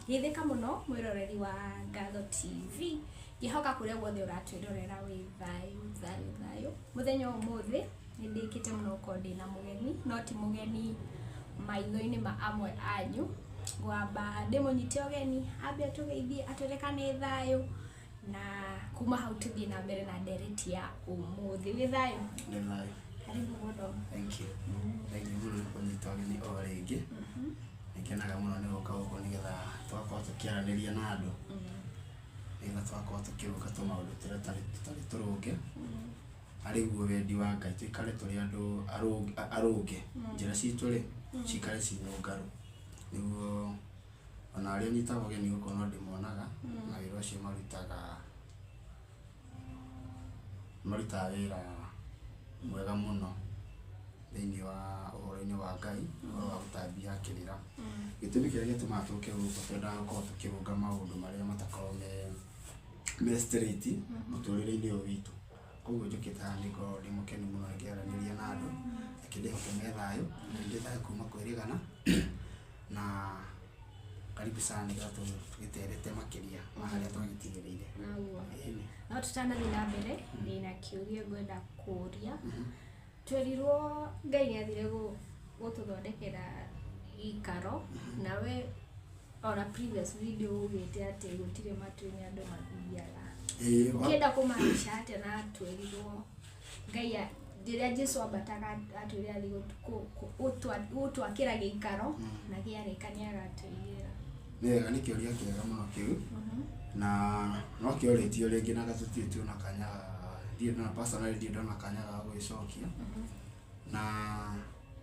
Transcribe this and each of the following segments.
Geithĩka mũno mwĩroreri wa Ngatho TV. Ngĩhoka kũrĩa guothe ũratwĩrorera wĩ thayũ thayũ thayũ. Mũthenya wa ũmũthĩ nĩ ndĩkĩte mũno gũkorwo ndĩna mũgeni, no ti mũgeni maitho-inĩ ma amwe anyu. Ngwamba ndĩmũnyite ũgeni ambe atũgeithie atwĩre kana nĩ thayũ na kuma hau tũthiĩ na mbere na ndereti ya ũmũthĩ. Wĩ thayũ? Nĩ thayũ. Karibu mũno. Thank you. Thank you mũno nĩ kũnyita ũgeni o rĩngĩ. Nĩngenaga mũno nĩ gũka gũkũ nĩgetha tũgakorwo tũkĩaranĩria na andũ. Nĩgetha tũgakorwo tũkĩrũnga tũmaũndũ tũrĩa tũtarĩ tũrũnge. Arĩ guo wendi wa Ngai tũikare tũrĩ andũ arũnge. Njĩra citũ rĩ, cikare ciĩ nũngaru. Nĩguo ona arĩa nyitaga ũgeni gũkũ no ndĩmonaga na wĩra ũcio marutaga, marutaga wĩra mwega mũno thĩinĩ wa ũhoro-inĩ wa Ngai, ũhoro wa gũtambia kĩrĩra. Gĩtũmi kĩrĩa gĩtũmaga tũke gũkũ twendaga gũkorwo tũkĩrũnga maũndũ marĩa matakoragwo me straight mũtũrĩre-inĩ ũyũ witũ. Koguo njũkĩte haha nĩ ngoragwo ndĩ mũkenu mũno ngĩaranĩria na andũ, reke ndĩhoke me thayũ, na ndĩ thayũ kuma kwĩrĩgana na karibu sana nĩgetha tũgĩterete makĩria ma harĩa twagĩtigĩrĩire. Naguo. Ĩni. No tũtanathiĩ na mbere, ndĩna kĩũria ngwenda kũria. Twerirwo Ngai nĩ athire gũtũthondekera gĩikaro, nawe ona previous video ugĩte atĩ gũtirĩ matu-inĩ andũ mathiaga. Ĩĩ, Ũkĩenda kũmaanisha atĩa na twerirwo Ngai rĩrĩa Jesu ambataga atwĩre athiĩ gũtwakĩra gĩikaro na kĩarĩka nĩ agatũigĩra. Nĩ wega, nĩ kĩũria kĩega mũno kĩu na no kĩorĩtio rĩngĩ na tũtirĩ tuona kanya, ndirĩ ndona personally, ndirĩ ndona kanya ga gũgĩcokia. Na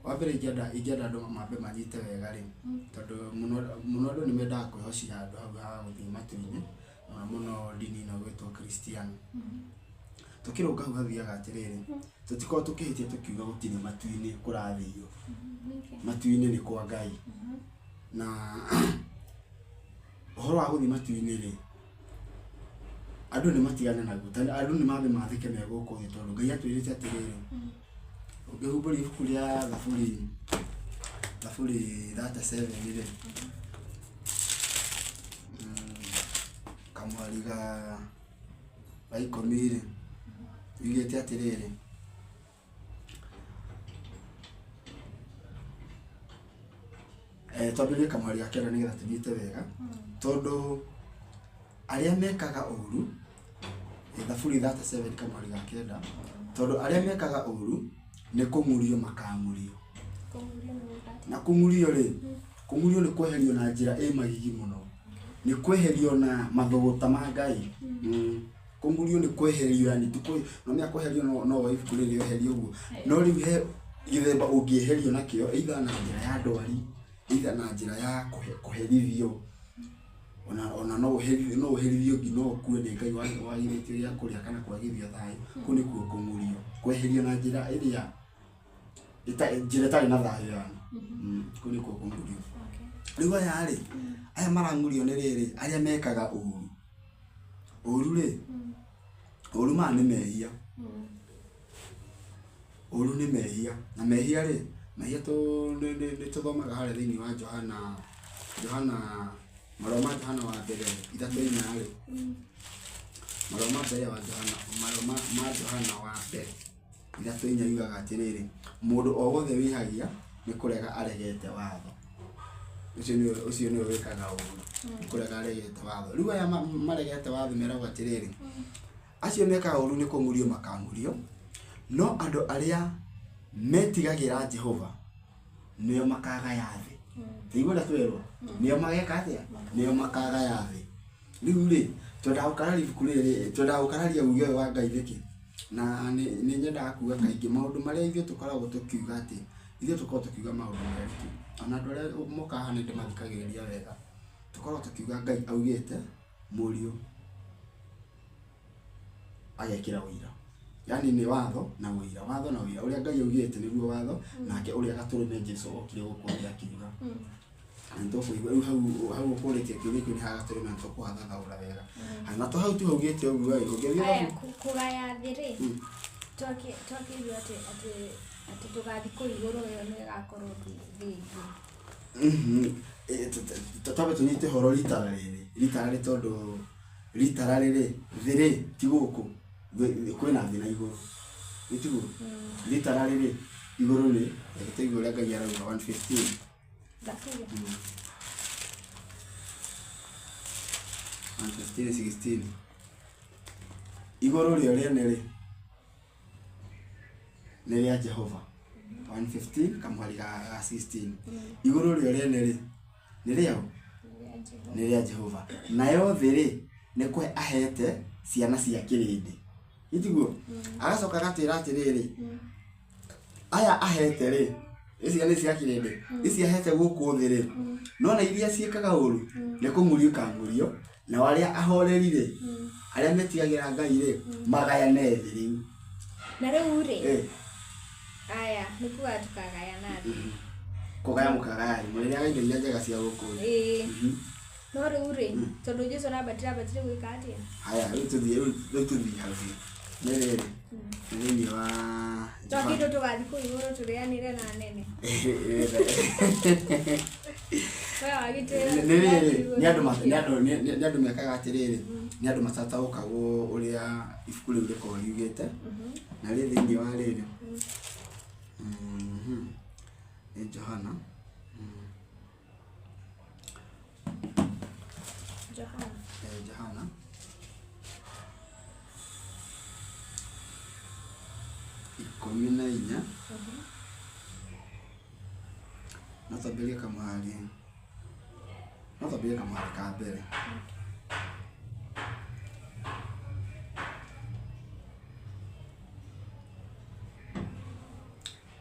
wa mbere ingĩenda andũ mambe manyite wega rĩ, tondũ mũno mũno andũ nĩ mendaga kwĩhocia handũ hau ha gũthiĩ matu-inĩ, mũno mũno ndini ĩno ĩgwĩtwo Christian. Tũkĩrũnga hau hathiaga atĩrĩrĩ, tũtikoragwo tũkĩhĩtia tũkiuga gũtirĩ matu-inĩ kũrathio. Matu-inĩ nĩ kwa Ngai. Na ũhoro wa gũthiĩ matu-inĩ rĩ, andũ nĩ matigane naguo, tondũ andũ nĩ mambe mathĩke me gũkũ thĩ, tondũ Ngai atwĩrĩte atĩrĩrĩ, ũngĩhumbũria ibuku rĩa Thaburi, Thaburi 37 rĩ, kamwari ga 10 rĩ, yugĩte atĩrĩrĩ, twambĩrĩrie kamwari ga 9 nĩgetha tũnyite wega, tondũ arĩa mekaga ũru, Thaburi 37 kamwari ga 9, tondũ arĩa mekaga ũru nĩ kũng'urio makang'urio. Na kũng'urio rĩ, kũng'urio nĩ kweherio na njĩra ĩ magigi mũno, nĩ kweherio na mathũgũta ma Ngai. Kũng'urio nĩ kweherio, yani ti no nĩ kweherio no ibuku rĩrĩ rĩeherio ũguo, no rĩu he gĩthemba ũngĩeherio nakĩo, either na njĩra ya ndwari, either na njĩra ya kũherithio, ona no ũherithio nginya ũkue nĩ Ngai wagithĩtio gĩa kũrĩa kana kwagithio thayũ. Kũu nĩkuo kũng'urio, kweherio na njĩra ĩrĩa njĩra ĩtarĩ na thayũ yani. Kũu nĩkuo kũng'urio. Rĩu aya rĩ, aya marang'urio nĩ rĩrĩ, arĩa mekaga ũru. Ũru rĩ, ũru maya nĩ mehia. Ũru nĩ mehia. Na mehia rĩ, mehia nĩ tũthomaga harĩa thĩinĩ wa Johana, Johana, marũa ma Johana wa mbere 3:4 rĩ, marũa ma mbere wa Johana, marũa ma Johana wa mbere 3:4 yugaga atĩrĩrĩ, mũndũ o wothe wĩhagia nĩ kũrega aregete watho. Ũcio nĩwe wĩkaga ũru, nĩ kũrega aregete watho. Rĩu aya maregete watho meragwo atĩrĩrĩ, acio mekaga ũru nĩ kũng'urio makang'urio, no andũ arĩa metigagĩra Jehova nĩo makagaya thĩ. Taigua ũrĩa twerwo, nĩo mageka atĩa? Nĩo makagaya thĩ. Rĩu rĩ, twendaga gũkararia ibuku rĩrĩ, twendaga gũkararia uge ũyũ wa Ngai nĩkĩ? Na nĩ nyendaga kuga kaingĩ maũndũ marĩa ithuĩ tũkoragwo tũkiuga atĩ, ithuĩ tũkoragwo tũkiuga maũndũ merũ. Ona andũ arĩa mokaga haha nĩ ndĩmathikagĩrĩria wega. Tũkoragwo tũkiuga Ngai augĩte mũriũ agekĩra ũira. Yani nĩ watho na ũira, watho na ũira. Ũrĩa Ngai augĩte nĩguo watho, nake ũrĩa gatũrũme Jesũ okire gũkũ thĩ akiuga. Na nĩtũkũigua rĩu hau ũkũrĩtie kĩũria kĩu nĩ ha gatũrũme na nĩtũkũhathathaũra wega. Na to hau tu haugĩte ũguo ĩ, ũngĩthiĩ Haya, kũgaya thĩ rĩ, twakĩigua atĩ tũgathiĩ kũu igũrũ ĩyo nĩ ĩgakorwo thĩ ĩngĩ. Twambe tũnyite ũhoro literally literally tondũ literally rĩ thĩ rĩ ti gũkũ kwĩna thĩ na igũrũ nĩ tiguo literally rĩ igũrũ nĩ reke tũigue ũrĩa Ngai arauga 115. Thaburi. 115 16 igũrũ rĩo rĩene rĩ nĩ rĩa Jehova. 115 kamũhari ga 16, igũrũ rĩo rĩene rĩ nĩ rĩao nĩ rĩa Jehova, nayo thĩ rĩ nĩ kũhe ahete ciana cia kĩrĩndĩ, itiguo? Agacoka agatwĩra atĩrĩrĩ, aya ahete rĩ ici nĩ cia kĩrĩndĩ, ici ahete gũkũ thĩ rĩ, no na iria ciĩkaga ũru nĩ kũng'ũrio ikang'ũrio, nao arĩa ahoreri rĩ, arĩa metigagĩra Ngai rĩ, magayane thĩ rĩu. Na rĩu rĩ, aya nĩ kuga tũkagayana thĩ. Kũgaya mũkagaya rĩ mũrĩrĩaga indo iria njega cia gũkũ thĩ. Ĩĩ. No rĩu rĩ, tondũ Jesũ arambatire, ambatire gwĩka atĩa? Haya, rĩu tũthiĩ, rĩu tũthiĩ hau nĩ rĩrĩ nĩ thĩinĩ wa To kĩndũ tũgathiĩ kũu igũrũ tũrĩanĩre na anene. We wagĩtwĩra nĩ rĩrĩ tũgathiĩ nĩ andũ igũrũ. nĩ andũ mekaga atĩrĩrĩ, nĩ andũ matataũkagwo ũrĩa ibuku rĩu rĩkoragwo riugĩte na rĩ thĩinĩ wa rĩrĩ nĩ Johana. Johana. Johana 14, no twambĩrĩrie kamũhari, no twambĩrĩrie kamũhari ka mbere.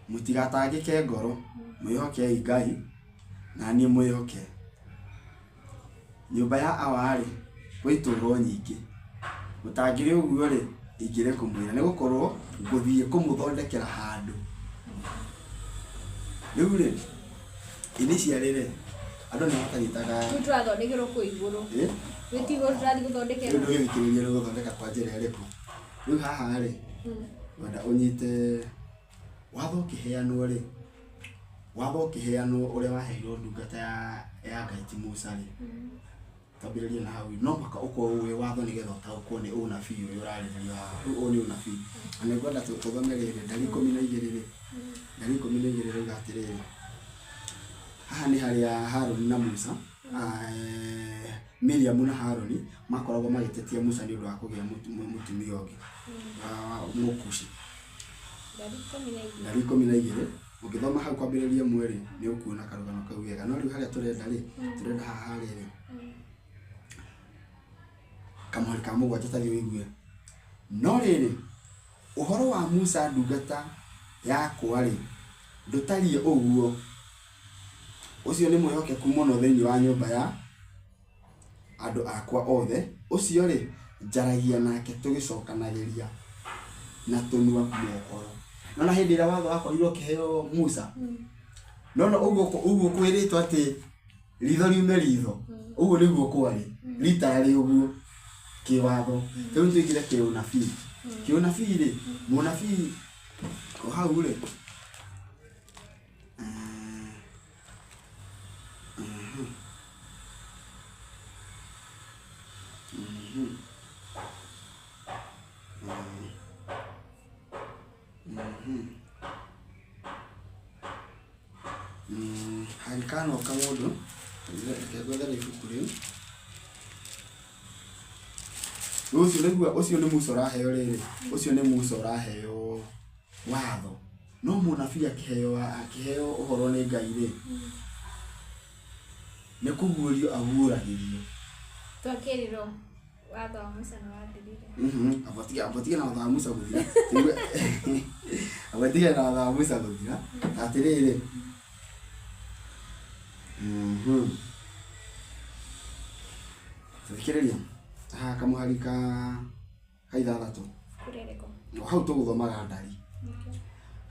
Mũtigatangĩke ngoro, mwĩhokei Ngai na niĩ mwĩhoke. Nyũmba ya awa-rĩ, kwĩ itũũro nyingĩ, gũtangĩrĩ ũguo-rĩ, ingĩrĩ kũmwĩra, nĩ gũkorwo ngũthiĩ kũmũthondekera handũ. Rĩu rĩ, initially rĩ, andũ nĩ matanyitaga. Rĩu tũrathondekerwo kũu igũrũ. Ĩ? Rĩu ti igũrũ tũrathiĩ Rĩu gũthondekerwo. ndũgĩthikĩrĩrie nĩ gũthondeka kwa njĩra ĩrĩkũ. Rĩu haha rĩ, wenda ũnyite watho ũkĩheanwo rĩ, watho ũkĩheanwo ũrĩa waheirwo ndungata ya Ngai ti Musa rĩ, twambĩrĩrie na hau, no mũhaka ũkorwo ũĩ watho nĩgetha ũtaũkwo nĩ ũnabii ũrĩa ũrarĩrĩrio haha. Rĩu ũyũ nĩ ũnabii na nĩngwenda tũthome rĩrĩ ndari 12 rĩ, ndari 12 rĩuga atĩrĩrĩ, haha nĩ harĩa Harũni na Musa, Miriamu na Harũni makoragwo magĩtetia Musa nĩ ũndũ wa kũgĩa mũtumia ũngĩ Mũkushi. Ndari 12. Ndari 12 ũngĩthoma hau kwambĩrĩria 1 rĩ, nĩ ũkuona karũgano kau wega. No rĩu harĩa tũrenda rĩ, tũrenda haha rĩrĩ kamũhari ka 7, tathiĩ ũigue. No rĩrĩ, ũhoro wa Musa ndungata yakwa rĩ, ndũtariĩ ũguo, ũcio nĩ mwĩhokeku mũno thĩinĩ wa nyũmba ya andũ akwa othe, ũcio rĩ, njaragia nake tũgĩcokanagĩria na tũnua mohoro. Nona hĩndĩ ĩrĩa watho wakorirwo ũkĩheo Musa, nona ũguo ũguo kwĩrĩtwo atĩ ritho riume ritho, ũguo nĩguo kwarĩ ritarĩ ũguo kĩwatho. Rĩu tũingĩre kĩũnabii. Kĩũnabii rĩ, mũnabii o hau rĩ, hangĩkanoka mũndũ, reke ngwethere ibuku rĩu. Rĩu ũcio nĩguo, ũcio nĩ Musa ũraheo rĩrĩ, ũcio nĩ Musa ũraheo watho. No mũnabii akĩheo ũhoro nĩ Ngai rĩ, nĩ kũguũrio aguũragĩrio. Twakĩrirwo watho wa Musa nĩ wathirire. Amba tige na watho wa Musa gũthira. Amba tige na watho wa Musa gũthira. Atĩrĩrĩ, thikĩrĩria haha kamũhari ka 6. Kũrĩrĩkũ? Hau tũgũthomaga ndari.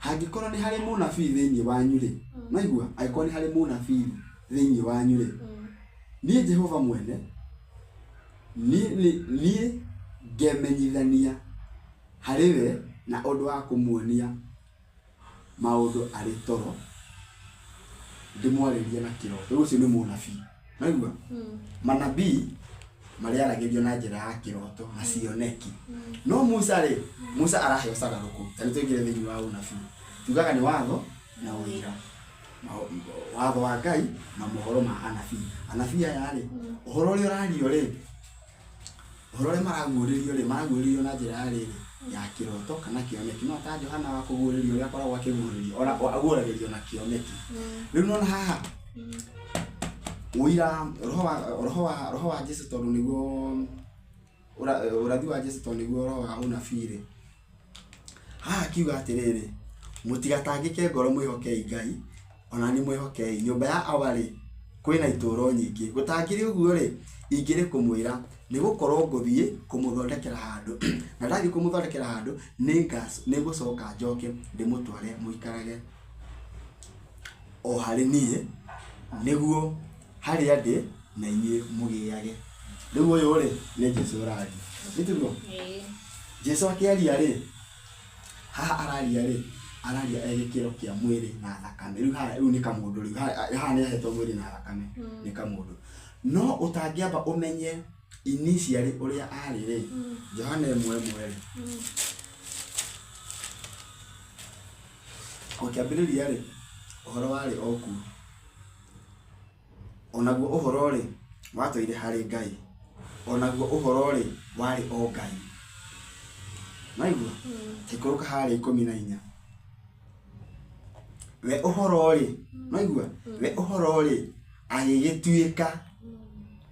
Hangĩkorwo nĩ harĩ mũnabii thĩinĩ wanyu rĩ, naigua, angĩkorwo nĩ harĩ mũnabii thĩinĩ wanyu rĩ, niĩ Jehova mwene niĩ ngemenyithania harĩ we na ũndũ wa kũmuonia maũndũ arĩ toro, Ndĩmwarĩrie na kĩroto. Rĩu ũcio nĩ mũnabii. Naigua? Manabii marĩaragĩrio na njĩra ya kĩroto na cioneki. No Musa rĩ, Musa araheo cagarũkũ. Ta rĩu tũingĩre thĩinĩ wa ũnabii. Tugaga nĩ watho na ũira. Watho wa Ngai na mohoro ma anabii. Anabii aya rĩ, ũhoro ũrĩa ũrario rĩ, ũhoro ũrĩa maraguũrĩrio rĩ, maraguũrĩrio na njĩra ya rĩrĩ, ya kĩroto kana kĩoneki. No ta Johana wa kũguũrĩrio ũrĩa akoragwo akĩguũrĩrio, ona aguũragĩrio na kĩoneki. Rĩu nĩwona haha, ũira roho wa Jesu tondũ nĩguo ũrathi wa Jesu tondũ nĩguo roho wa ũnabii rĩ, haha akiuga atĩrĩrĩ, mũtigatangĩke ngoro mwĩhokei Ngai, ona niĩ mwĩhokei. Nyũmba ya Awa rĩ, kwĩna itũũro nyingĩ. Gũtangĩrĩ ũguo rĩ, ingĩrĩ kũmwĩra, nĩ gũkorwo ngũthiĩ kũmũthondekera handũ. Na ndathiĩ kũmũthondekera handũ, nĩngũcoka njoke ndĩmũtware mũikarage o harĩ niĩ, nĩguo harĩa ndĩ na inyuĩ mũgĩage. Rĩu ũyũ rĩ, nĩ Jesu ũraria. Nĩ tiguo? Jesu akĩaria rĩ, haha araria rĩ, araria e gĩkĩro kĩa mwĩrĩ na thakame. Rĩu haha rĩu nĩ kamũndũ rĩu haha nĩ ahetwo mwĩrĩ na thakame, nĩ kamũndũ. No ũtangĩamba ũmenye initially ũrĩa arĩ rĩ, Johana 1:1 rĩ, o kĩambĩrĩria rĩ, ũhoro warĩ o kuo. Onaguo ũhoro rĩ, watũire harĩ Ngai, onaguo ũhoro rĩ, warĩ o Ngai. Naigua? Ikũrũka harĩa 14. We ũhoro rĩ, naigua? We ũhoro rĩ, agĩgĩtuĩka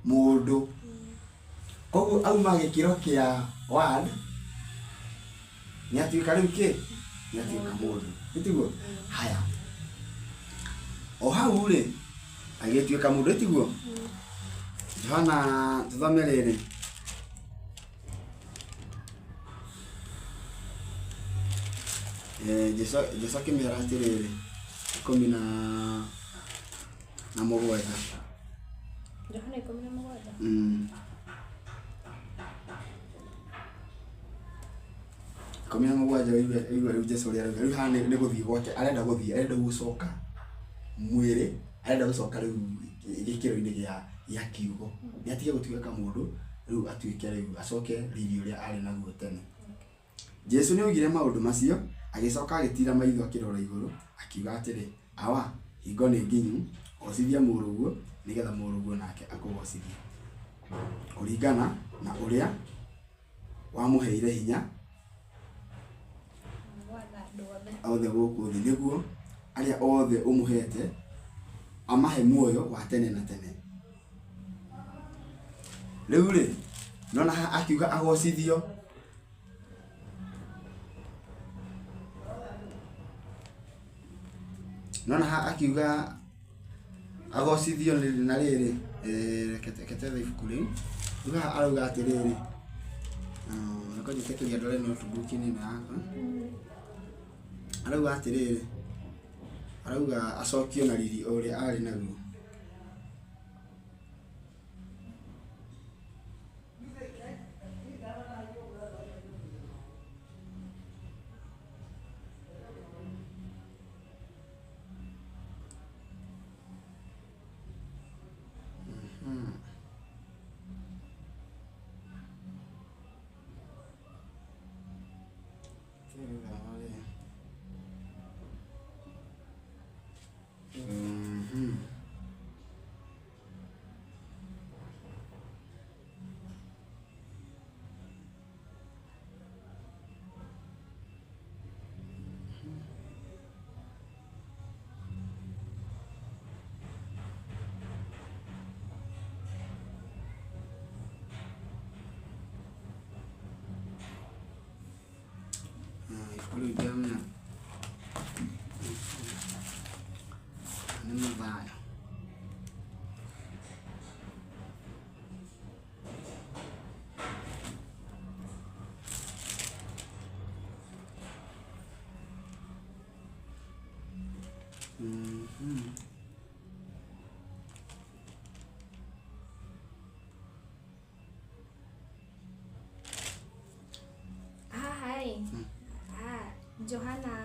mũndũ. Koguo auma gĩkĩro kĩa word, nĩ atuĩka rĩu kĩ? Nĩ atuĩka mũndũ. Nĩ tiguo? Haya. O hau rĩ, agĩtuĩka mũndũ, nĩ tiguo? Johana tũthome rĩrĩ. Jesu akĩmera atĩrĩrĩ, 17. Johana 17. 17 ũigue rĩu Jesu ũrĩa arauga. Rĩu haha nĩ gũthiĩ gwake, arenda gũthiĩ, arenda gũcoka mwĩrĩ, arenda gũcoka rĩu gĩkĩro-inĩ gĩa kiugo. Nĩ atige gũtuĩka mũndũ, rĩu atuĩke rĩu acoke riri ũrĩa arĩ naguo tene. Jesu nĩ oigire maũndũ macio, agĩcoka agĩtiira maitho akĩrora igũrũ, akiuga atĩrĩ, Awa, hingo nĩ nginyu, gocithia mũrũguo, nĩgetha mũrũguo nake akũgocithie. Kũringana na ũrĩa wamũheire hinya Gwatha andũ othe. othe gũkũ thĩ, nĩguo arĩa othe ũmũhete amahe muoyo wa tene na tene. Rĩu rĩ, nona haha akiuga agocithio, nona haha akiuga agocithio na rĩrĩ, reke twethe ibuku rĩu. Rĩu haha arauga atĩrĩrĩ, reke njĩtĩkĩrie ndore notebook-inĩ ĩno yakwa. Arauga atĩrĩrĩ, arauga acokio na riri ũrĩa arĩ naguo. Ibuku rĩu ndiramenya nĩ Mathayo. Haha ĩ, Johana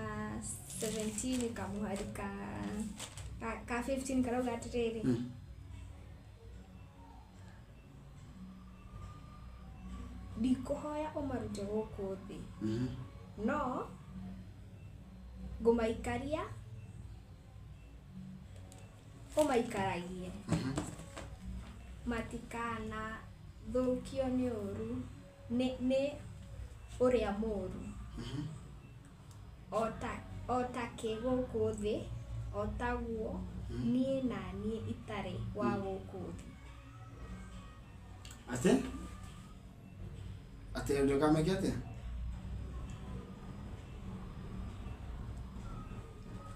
17 kamũhari ka Ka 15 karauga atĩrĩrĩ, ndikũhoya ũmarute gũkũ thĩ, no ngũmaikaria ũmaikaragie, matikanathũkio nĩ ũru nĩ ũrĩa mũũru, o ta kĩ gũkũ thĩ, o taguo niĩ na niĩ itarĩ wa gũkũ thĩ. Atĩ ndũkameke atĩa?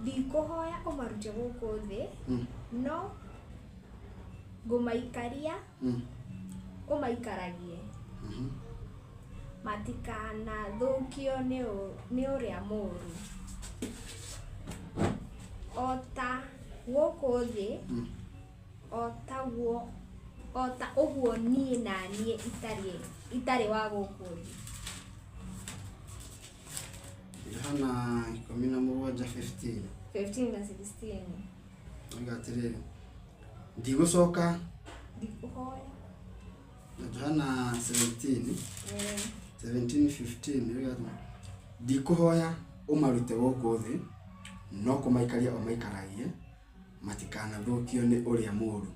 Ndikũhoya ũmarute gũkũ thĩ, no ngũmaikaria ũmaikaragie, matikanathũkio nĩ ũrĩa mũũru, o ta gũkũ thĩ, o ta ũguo niĩ na niĩ itarĩ wa gũkũ thĩ. Johana 17:15. 15 na 16. Oiga atĩrĩrĩ, ndigũcoka. Ndikũhoya. Na Johana 17 17:15 oiga atĩ, ndikũhoya ũmarute gũkũ thĩ, no kũmaikaria ũmaikaragie, matikanathũkio nĩ ũrĩa mũũru.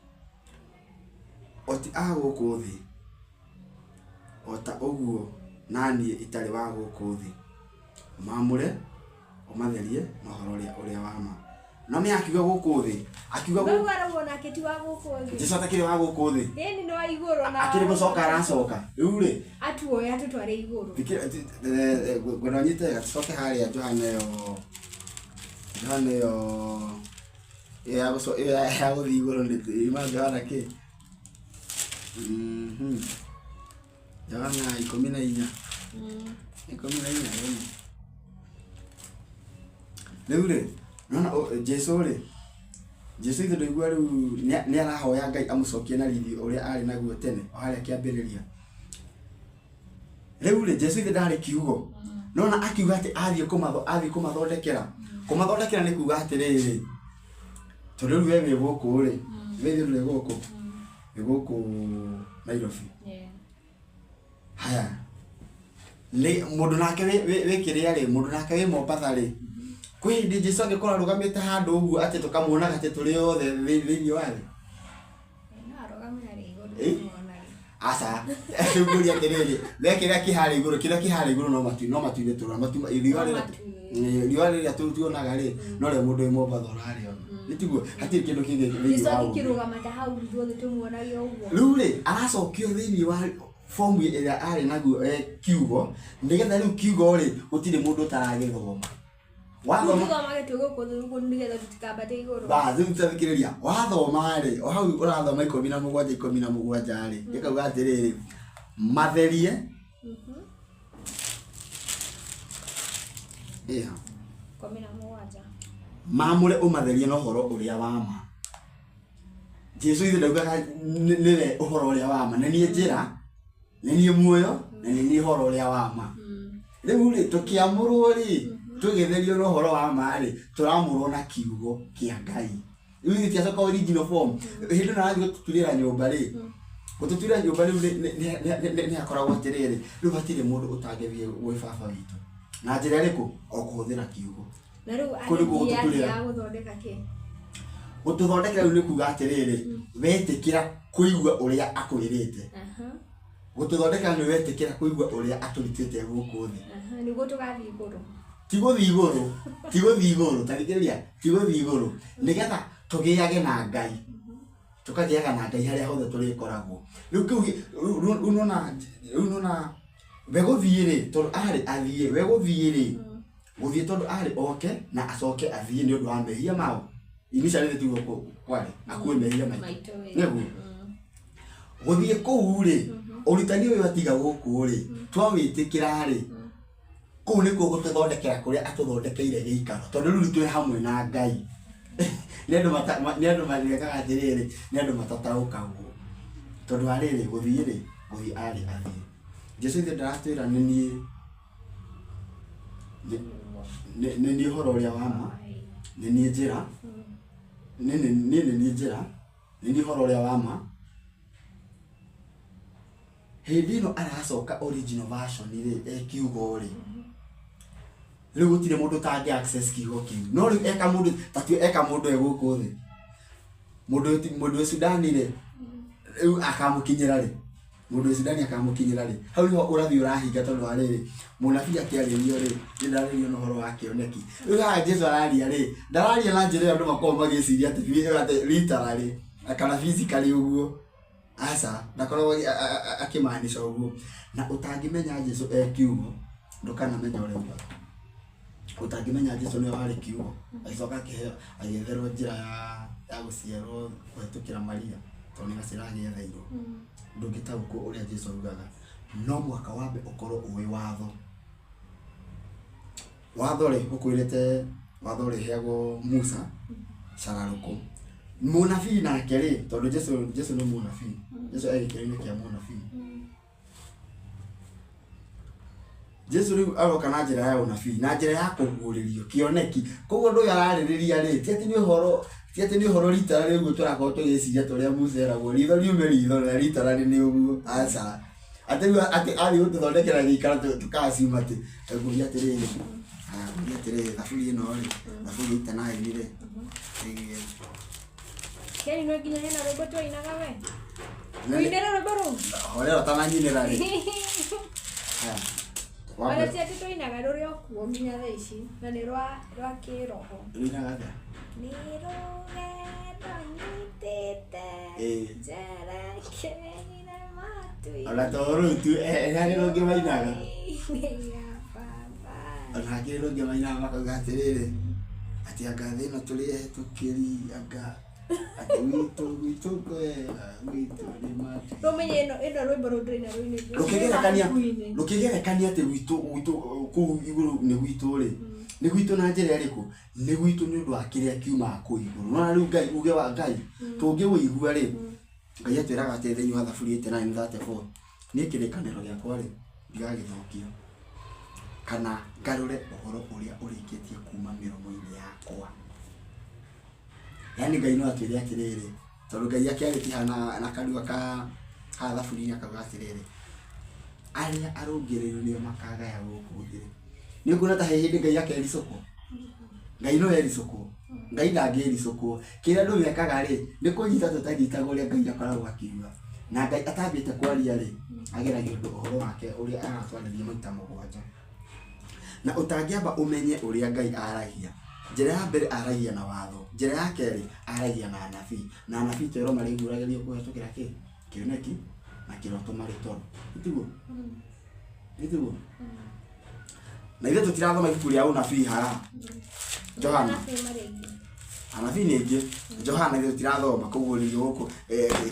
O ti a gũkũ thĩ, o ta ũguo na niĩ itarĩ wa gũkũ thĩ. Ũmaamũre, ũmatherie na ũhoro ũrĩa wa ma. No nĩ akiuga gũkũ thĩ, akiuga Rĩu arauga onake ti wa gũkũ thĩ. Jesu atakĩrĩ wa gũkũ thĩ. Ĩni nĩ wa igũrũ na Akĩrĩ gũcoka aracoka. Rĩu rĩ, atuoya atũtware igũrũ. Ngwenda ũnyite wega, tũcoke harĩa Johana ĩyo, Johana ĩyo ĩyo ĩyo ya gũthiĩ igũrũ nĩ ima Johana kĩ? Johana 14. 14 ĩno. Rĩu rĩ, nĩwona Jesu rĩ, Jesu ithe ndũigua rĩu nĩ arahoya Ngai amũcokie na riri ũrĩa arĩ naguo tene, o harĩa kĩambĩrĩria. Rĩu rĩ, Jesu ithe ndarĩ kiugo. Nona akiuga atĩ athiĩ athiĩ kũmathondekera. Kũmathondekera nĩ kuga atĩrĩrĩ, tondũ rĩu we wĩ gũkũ rĩ, we ithe ndũrĩ gũkũ, wĩ gũkũ Nairobi. Haya, nĩ mũndũ nake wĩ kĩrĩa rĩ, mũndũ nake wĩ Mombatha rĩ, kwĩ hĩndĩ Jesu angĩkorwo arũgamĩte handũ ũguo atĩ tũkamuonaga atĩ tũrĩ othe thĩinĩ wa thĩ? No arũgame harĩa igũrũ Eh? tũmuonage. Aca, rĩu ngũria atĩrĩrĩ, we kĩrĩa kĩ harĩa igũrũ, kĩrĩa kĩ harĩa igũrũ no matu, no matu-inĩ tũrona, matu, riũa No rĩrĩa matu-inĩ. Riũa rĩrĩa tuonaga rĩ, no rĩo mũndũ wĩ Mombatha ũrarĩona. Nĩ tiguo? Hatirĩ kĩndũ kĩngĩ thĩinĩ Jesu wa ũũmbi. angĩkĩrũgama ta hau ithuothe tũmuonage ũguo. Rĩu rĩ, aracokio thĩinĩ wa fomu ĩrĩa arĩ naguo kiugo, nĩgetha rĩu kiugo rĩ, gũtirĩ mũndũ ũtaragĩthoma. Wathoma Tũthomage twĩ gũkũ thĩ ũguo nĩgetha tũtikambate igũrũ. Ba, rĩu tathikĩrĩria, wathoma rĩ, o hau ũrathoma 17 17 rĩ, ĩkauga atĩrĩrĩ, matherie. Ĩha. 17. Maamũre ũmatherie na ũhoro ũrĩa wa ma. Jesu ithe ndaugaga nĩwe ũhoro ũrĩa wa ma, nĩ niĩ njĩra, nĩ niĩ muoyo, na nĩ niĩ ũhoro ũrĩa wa ma. Rĩu rĩ, tũkĩamũrwo rĩ, tũgĩtherio na ũhoro wa ma rĩ, tũramũrwo na kiugo kĩa Ngai. Rĩu ithuĩ tiacoka original form. Hĩndĩ ĩno arathiĩ gũtũturĩra nyũmba rĩ, gũtũturĩra nyũmba rĩu nĩ hakoragwo atĩrĩrĩ, rĩu hatirĩ mũndũ ũtangĩthiĩ gwĩ baba witũ. Na njĩra ĩrĩkũ? O kũhũthĩra kiugo. Na rĩu Kũu nĩkuo agĩthiĩ gũtũturĩra. athiaga gũthondeka kĩ? Gũtũthondekera rĩu nĩ kuga atĩrĩrĩ, wetĩkĩra kũigua ũrĩa akwĩrĩte. Gũtũthondekera nĩ wetĩkĩra kũigua ũrĩa atũrutĩte gũkũ thĩ. Nĩguo tũgathiĩ igũrũ. Ti gũthiĩ igũrũ, ti gũthiĩ igũrũ, ta thikĩrĩria, ti gũthiĩ igũrũ. Nĩgetha tũgĩage na Ngai. Tũkagĩaga na Ngai harĩa hothe tũrĩkoragwo. Rĩu kĩu rĩu nĩwona, rĩu nĩwona, we gũthiĩ rĩ, tondũ arĩ athiĩ, we gũthiĩ rĩ, gũthiĩ tondũ arĩ oke na acoke athiĩ nĩ ũndũ wa mehia mao. Initially nĩ tiguo kwarĩ, akue mehia maitũ. Maitũ, ĩ. Nĩguo. Gũthiĩ kũu rĩ, ũrutani ũyũ atiga gũkũ rĩ, twawĩtĩkĩra rĩ, kũu nĩkuo gũtũthondekera kũrĩa atũthondekeire gĩikaro, tondũ rĩu twĩ hamwe na Ngai. Nĩ andũ nĩ andũ marekaga atĩrĩrĩ, nĩ andũ matataũkagwo. Tondũ wa rĩrĩ, gũthiĩ rĩ, gũthiĩ arĩ athiĩ. Jesu ithe ndaratwĩra nĩ niĩ, nĩ niĩ ũhoro ũrĩa wa ma, nĩ niĩ njĩra, Niĩ nĩ niĩ njĩra, nĩ niĩ ũhoro ũrĩa wa ma. Hĩndĩ ĩno aracoka original version rĩ, e kiugo rĩ, rĩu gũtirĩ mũndũ ũtangĩ access kiugo kĩu. No rĩu eka mũndũ, ta tue eka mũndũ e gũkũ thĩ, mũndũ wĩ Sudani rĩ, rĩu akamũkinyĩra rĩ, mũndũ wĩ Sudani akamũkinyĩra rĩ, hau nĩho ũrathi ũrahinga tondũ wa rĩrĩ, mũnabii akĩarĩrio rĩ, niĩ ndararĩrio na ũhoro wa kĩoneki. Rĩu haha Jesũ araria rĩ, ndararia na njĩra ĩyo andũ makoragwo magĩciria atĩ literally kana physically ũguo. Aca, ndakoragwo akĩmaanisha ũguo. Na ũtangĩmenya Jesũ e kiugo, ndũkanamenya ũrĩa augaga. Ũtangĩmenya Jesũ nĩwe warĩ kiugo, agĩcoka akĩheo, agĩetherwo njĩra ya gũciarwo kũhetũkĩra Maria, tondũ nĩ gacĩra agĩetheirwo. Ndũngĩtaũkwo ũrĩa Jesũ augaga. No mũhaka wambe ũkorwo ũĩ watho. Watho rĩ, ũkwĩrĩte watho ũrĩheagwo Musa, cararũkũ. Mũnabii nake rĩ, tondũ Jesũ nĩ mũnabii, Jesũ e gĩkĩro-inĩ kĩa mũnabii. Jesũ rĩu aroka na njĩra ya ũnabii, na njĩra ya kũguũrĩrio, kĩoneki. Koguo ũndũ ũyũ ararĩrĩria rĩ, ti atĩ nĩ ũhoro, ti atĩ nĩ ũhoro rita rĩu ũguo tũrakorwo tũgĩciria ta ũrĩa Musa eragwo, ritho riume ritho na rita rĩ nĩ ũguo, aca. Atĩ rĩu atĩ athiĩ gũtũthondekera gĩikaro tũkaciuma atĩ, ngũria atĩrĩrĩ, ngũria atĩrĩrĩ, thaburi ĩno rĩ, thaburi 89 rĩ, ĩgiĩ Keni no nginya hena rwĩmbo twainaga we. Ũinĩre rwĩmbo rũu. Horera ũtananyinĩra rĩ. Haya. Ona Wambe ti atĩ twainaga rũrĩ o kuo nginya thaa ici na nĩ rwa kĩroho. ũinaga atĩa? Nĩ rũgendo nyitĩte Ĩĩ. njerekeire matu-inĩ. Ona to rũu tu, harĩ rũngĩ mainaga. Inĩ ya baba. Ona hakĩrĩ rũngĩ mainaga makauga atĩrĩrĩ, atĩ anga thĩ ĩno tũrĩ ehĩtũkĩri, anga atĩ gwitũ gwitũ kwega, gwitũ nĩ matu. Rũmenye ĩno rwĩmbo rũu ndĩraina rũinĩtwo. Rũkĩgerekania Mabuku-inĩ. rũkĩgerekania atĩ gwitũ gwitũ kũu igũrũ nĩ gwitũ rĩ, nĩ gwitũ na njĩra ĩrĩkũ? Nĩ gwitũ nĩ ũndũ wa kĩrĩa kiumaga kũu igũrũ. Nĩwona rĩu Ngai, uge wa Ngai, tũngĩwĩigua rĩ, Ngai atwĩraga atĩ thĩinĩ wa Thaburi 89:34, niĩ kĩrĩkanĩro gĩakwa rĩ, ndigagĩthũkia kana ngarũre ũhoro ũrĩa ũrĩkĩtie kuma mĩromo-inĩ yakwa. Yaani Ngai no atwĩre atĩrĩrĩ, tondũ Ngai akĩarĩtie haha na kanua ka haha thaburi-inĩ akauga atĩrĩrĩ, arĩa arũngĩrĩru nĩo makagaya gũkũ thĩ. Nĩ ũkuona ta he hĩndĩ Ngai akericũkwo? Ngai no ericũkwo. Ngai ndangĩricũkwo. Kĩrĩa andũ mekaga rĩ, nĩ kũnyita tũtanyitaga ũrĩa Ngai akoragwo akiuga. Na Ngai atambĩte kwaria rĩ, ageragia ũndũ ũhoro wake ũrĩa aratwarĩria maita mũgwanja. Na ũtangĩamba ũmenye ũrĩa Ngai aragia, njĩra ya mbere aragia na watho, njĩra ya kerĩ aragia na anabii. Na anabii twerwo marĩguũragĩrio kũhetũkĩra kĩ? Kĩoneki na kĩroto marĩ toro. Nĩtiguo? Nĩtiguo? Na ithuĩ tũtirathoma ibuku rĩa ũnabii haha. Johana. Anabii marĩ aingĩ. Anabii nĩ aingĩ. Johana ithuĩ tũtirathoma kũguũrĩrio gũkũ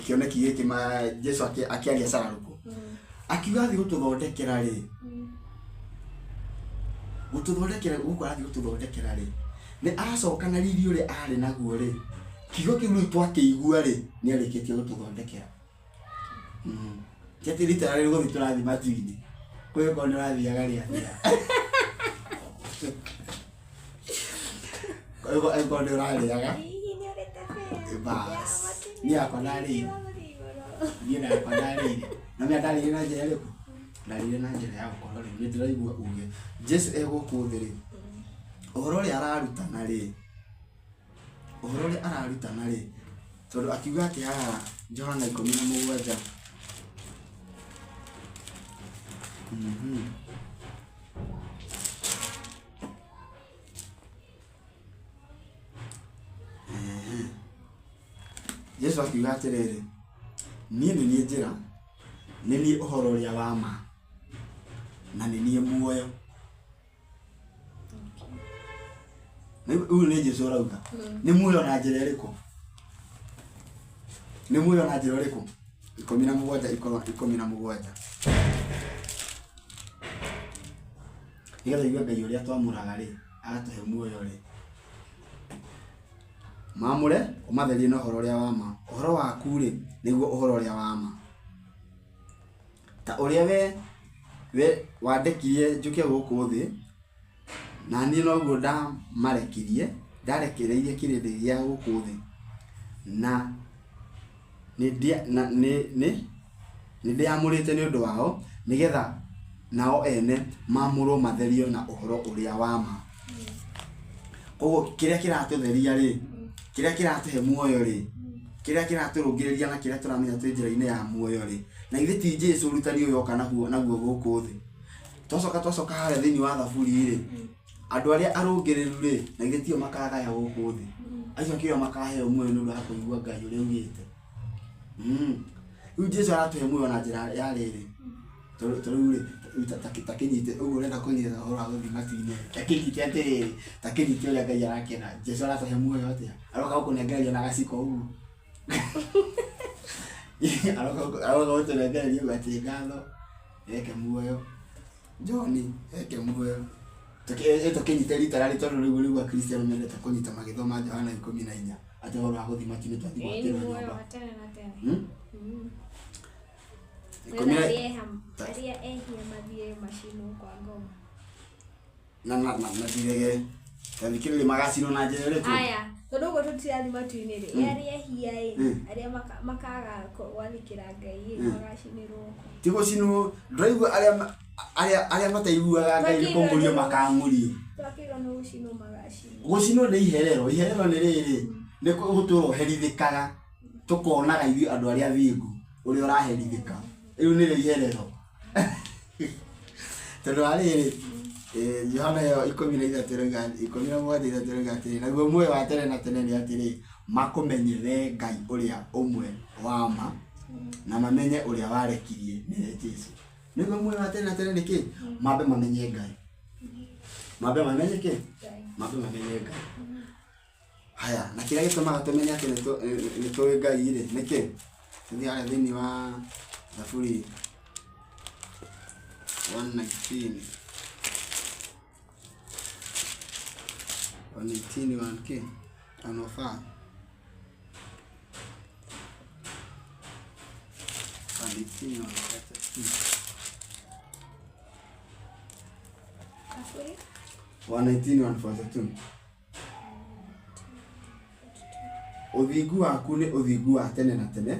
kĩoneki gĩkĩ Jesu akĩaria cararũkũ. Akiuga athiĩ gũtũthondekera rĩ, gũtũthondekera gũkũ arathiĩ gũtũthondekera rĩ, nĩ acoka na riri ũrĩa arĩ naguo rĩ, kiugo kĩu rĩu twakĩigua rĩ, nĩ arĩkĩtie gũtũthondekera. Ti atĩ rita rĩrĩ gũthiĩ tũrathiĩ matu-inĩ, kwĩ okorwo nĩ ũrathiaga rĩ atĩa. Okorwo nĩ ũrarĩaga. Hihi nĩ ũrĩte fare? Bas. Ya matu-inĩ. Niĩ yakwa ndarĩire. Niĩ nakwa ndarĩire. Na mĩa ndarĩire na njĩra ĩrĩkũ? Ndarĩire na njĩra ya gũkorwo rĩu nĩ ndĩraigua uge. Jesu e gũkũ thĩ rĩ, ũhoro ũrĩa ararutana rĩ, ũhoro ũrĩa ararutana rĩ, tondũ akiuga atĩ haha Johana 17. Jesu akiuga atĩrĩrĩ, niĩ nĩ niĩ njĩra, nĩ niĩ ũhoro ũrĩa wa ma, na nĩ niĩ muoyo. Rĩu nĩ Jesu ũrauga. Nĩ muoyo na njĩra ĩrĩkũ? Nĩ muoyo na njĩra ĩrĩkũ? 17 17. Nĩgetha igue Ngai ũrĩa twamũraga rĩ, agatũhe muoyo rĩ. Mamũre, ũmatherie na ũhoro ũrĩa wa ma. Ũhoro waku rĩ, nĩguo ũhoro ũrĩa wa ma. Ta ũrĩa we wandekirie njũke gũkũ thĩ, na niĩ noguo ndamarekirie, ndarekereirie kĩrĩndĩ gĩa gũkũ thĩ. Na nĩndĩamũrĩte nĩ ũndũ wao, nĩgetha nao ene maamũrwo matherio na ũhoro ũrĩa wa ma. Koguo kĩrĩa kĩratũtheria rĩ, kĩrĩa kĩratũhe muoyo rĩ, kĩrĩa kĩratũrũngĩrĩria na kĩrĩa tũramenya twĩ njĩra-inĩ ya muoyo rĩ, na ithe ti Jesu ũrutani ũyũ oka naguo naguo gũkũ thĩ. Twacoka twacoka harĩa thĩinĩ wa Thaburi rĩ, andũ arĩa arũngĩrĩru rĩ, na ithe tio makagaya gũkũ thĩ. Acio akĩo makaheo muoyo nĩ ũndũ wa kũigua Ngai ũrĩa augĩte. Rĩu Jesu aratũhe muoyo na njĩra ya rĩrĩ, ta rĩu rĩ, ta kĩnyite ũguo ũrenda kũnyita ũhoro wa gũthiĩ matu-inĩ, ta kĩnyite atĩrĩrĩ, ta kĩnyite ũrĩa Ngai arakĩenda. Jesu aratũhe muoyo atĩa? Aroka gũkũnengereria na gaciko ũguo. Aroka gũtũnengereria ũguo atĩ ngatho eke muoyo. John eke muoyo. Tũkĩnyite rita rarĩ tondũ rĩu nĩguo Akristiano mendete kũnyita magĩthoma Johana 14 atĩ ũhoro wa gũthiĩ matu-inĩ twathiĩ Ĩĩ, gwakĩrwo muoyo nyũmba. wa tene na tene. Ikũmi na Arĩa ehia mathiĩ macinwo kwa ngoma. Na ndirege tathikĩrĩria magacinwo na njĩra ĩrĩkũ? Aya, tondũ ũguo tũtirathi matu-inĩ rĩ, arĩa ehia ĩ, arĩa makaga gwathĩkĩra Ngai ĩ, magacinĩrwo kũ? Ti gũcinwo, ndũraigua arĩa mataiguaga Ngai nĩ kũng'ũrio makang'ũrio. Twakĩrwo nĩ gũcinwo magacinwo. Gũcinwo nĩ iherero, iherero nĩ rĩrĩ, nĩ gũtũra ũherithĩkaga, tũkonaga ithuĩ andũ arĩa athingu ũrĩa ũraherithĩka. Rĩu nĩrĩo iherero. Tondũ wa rĩrĩ, Johana ĩyo 13 ĩroiga, 17 ithatũ ĩroiga atĩrĩ, naguo muoyo wa tene na tene nĩ atĩrĩ, makũmenye we Ngai ũrĩa ũmwe wa ma, na mamenye ũrĩa warekirie nĩwe Jesu. Nĩguo muoyo wa tene na tene nĩ kĩ? Mambe mamenye Ngai. Mambe mamenye kĩ? Ngai. Mambe mamenye Ngai. Haya, na kĩrĩa gĩtũmaga tũmenye atĩ nĩ tũĩ Ngai rĩ, nĩ kĩ? Tũthiĩ harĩa thĩinĩ wa Thaburi 119. 119 1 K. 105. 118 132. Thaburi? 119 142. Ũthingu waku nĩ ũthingu wa tene na tene,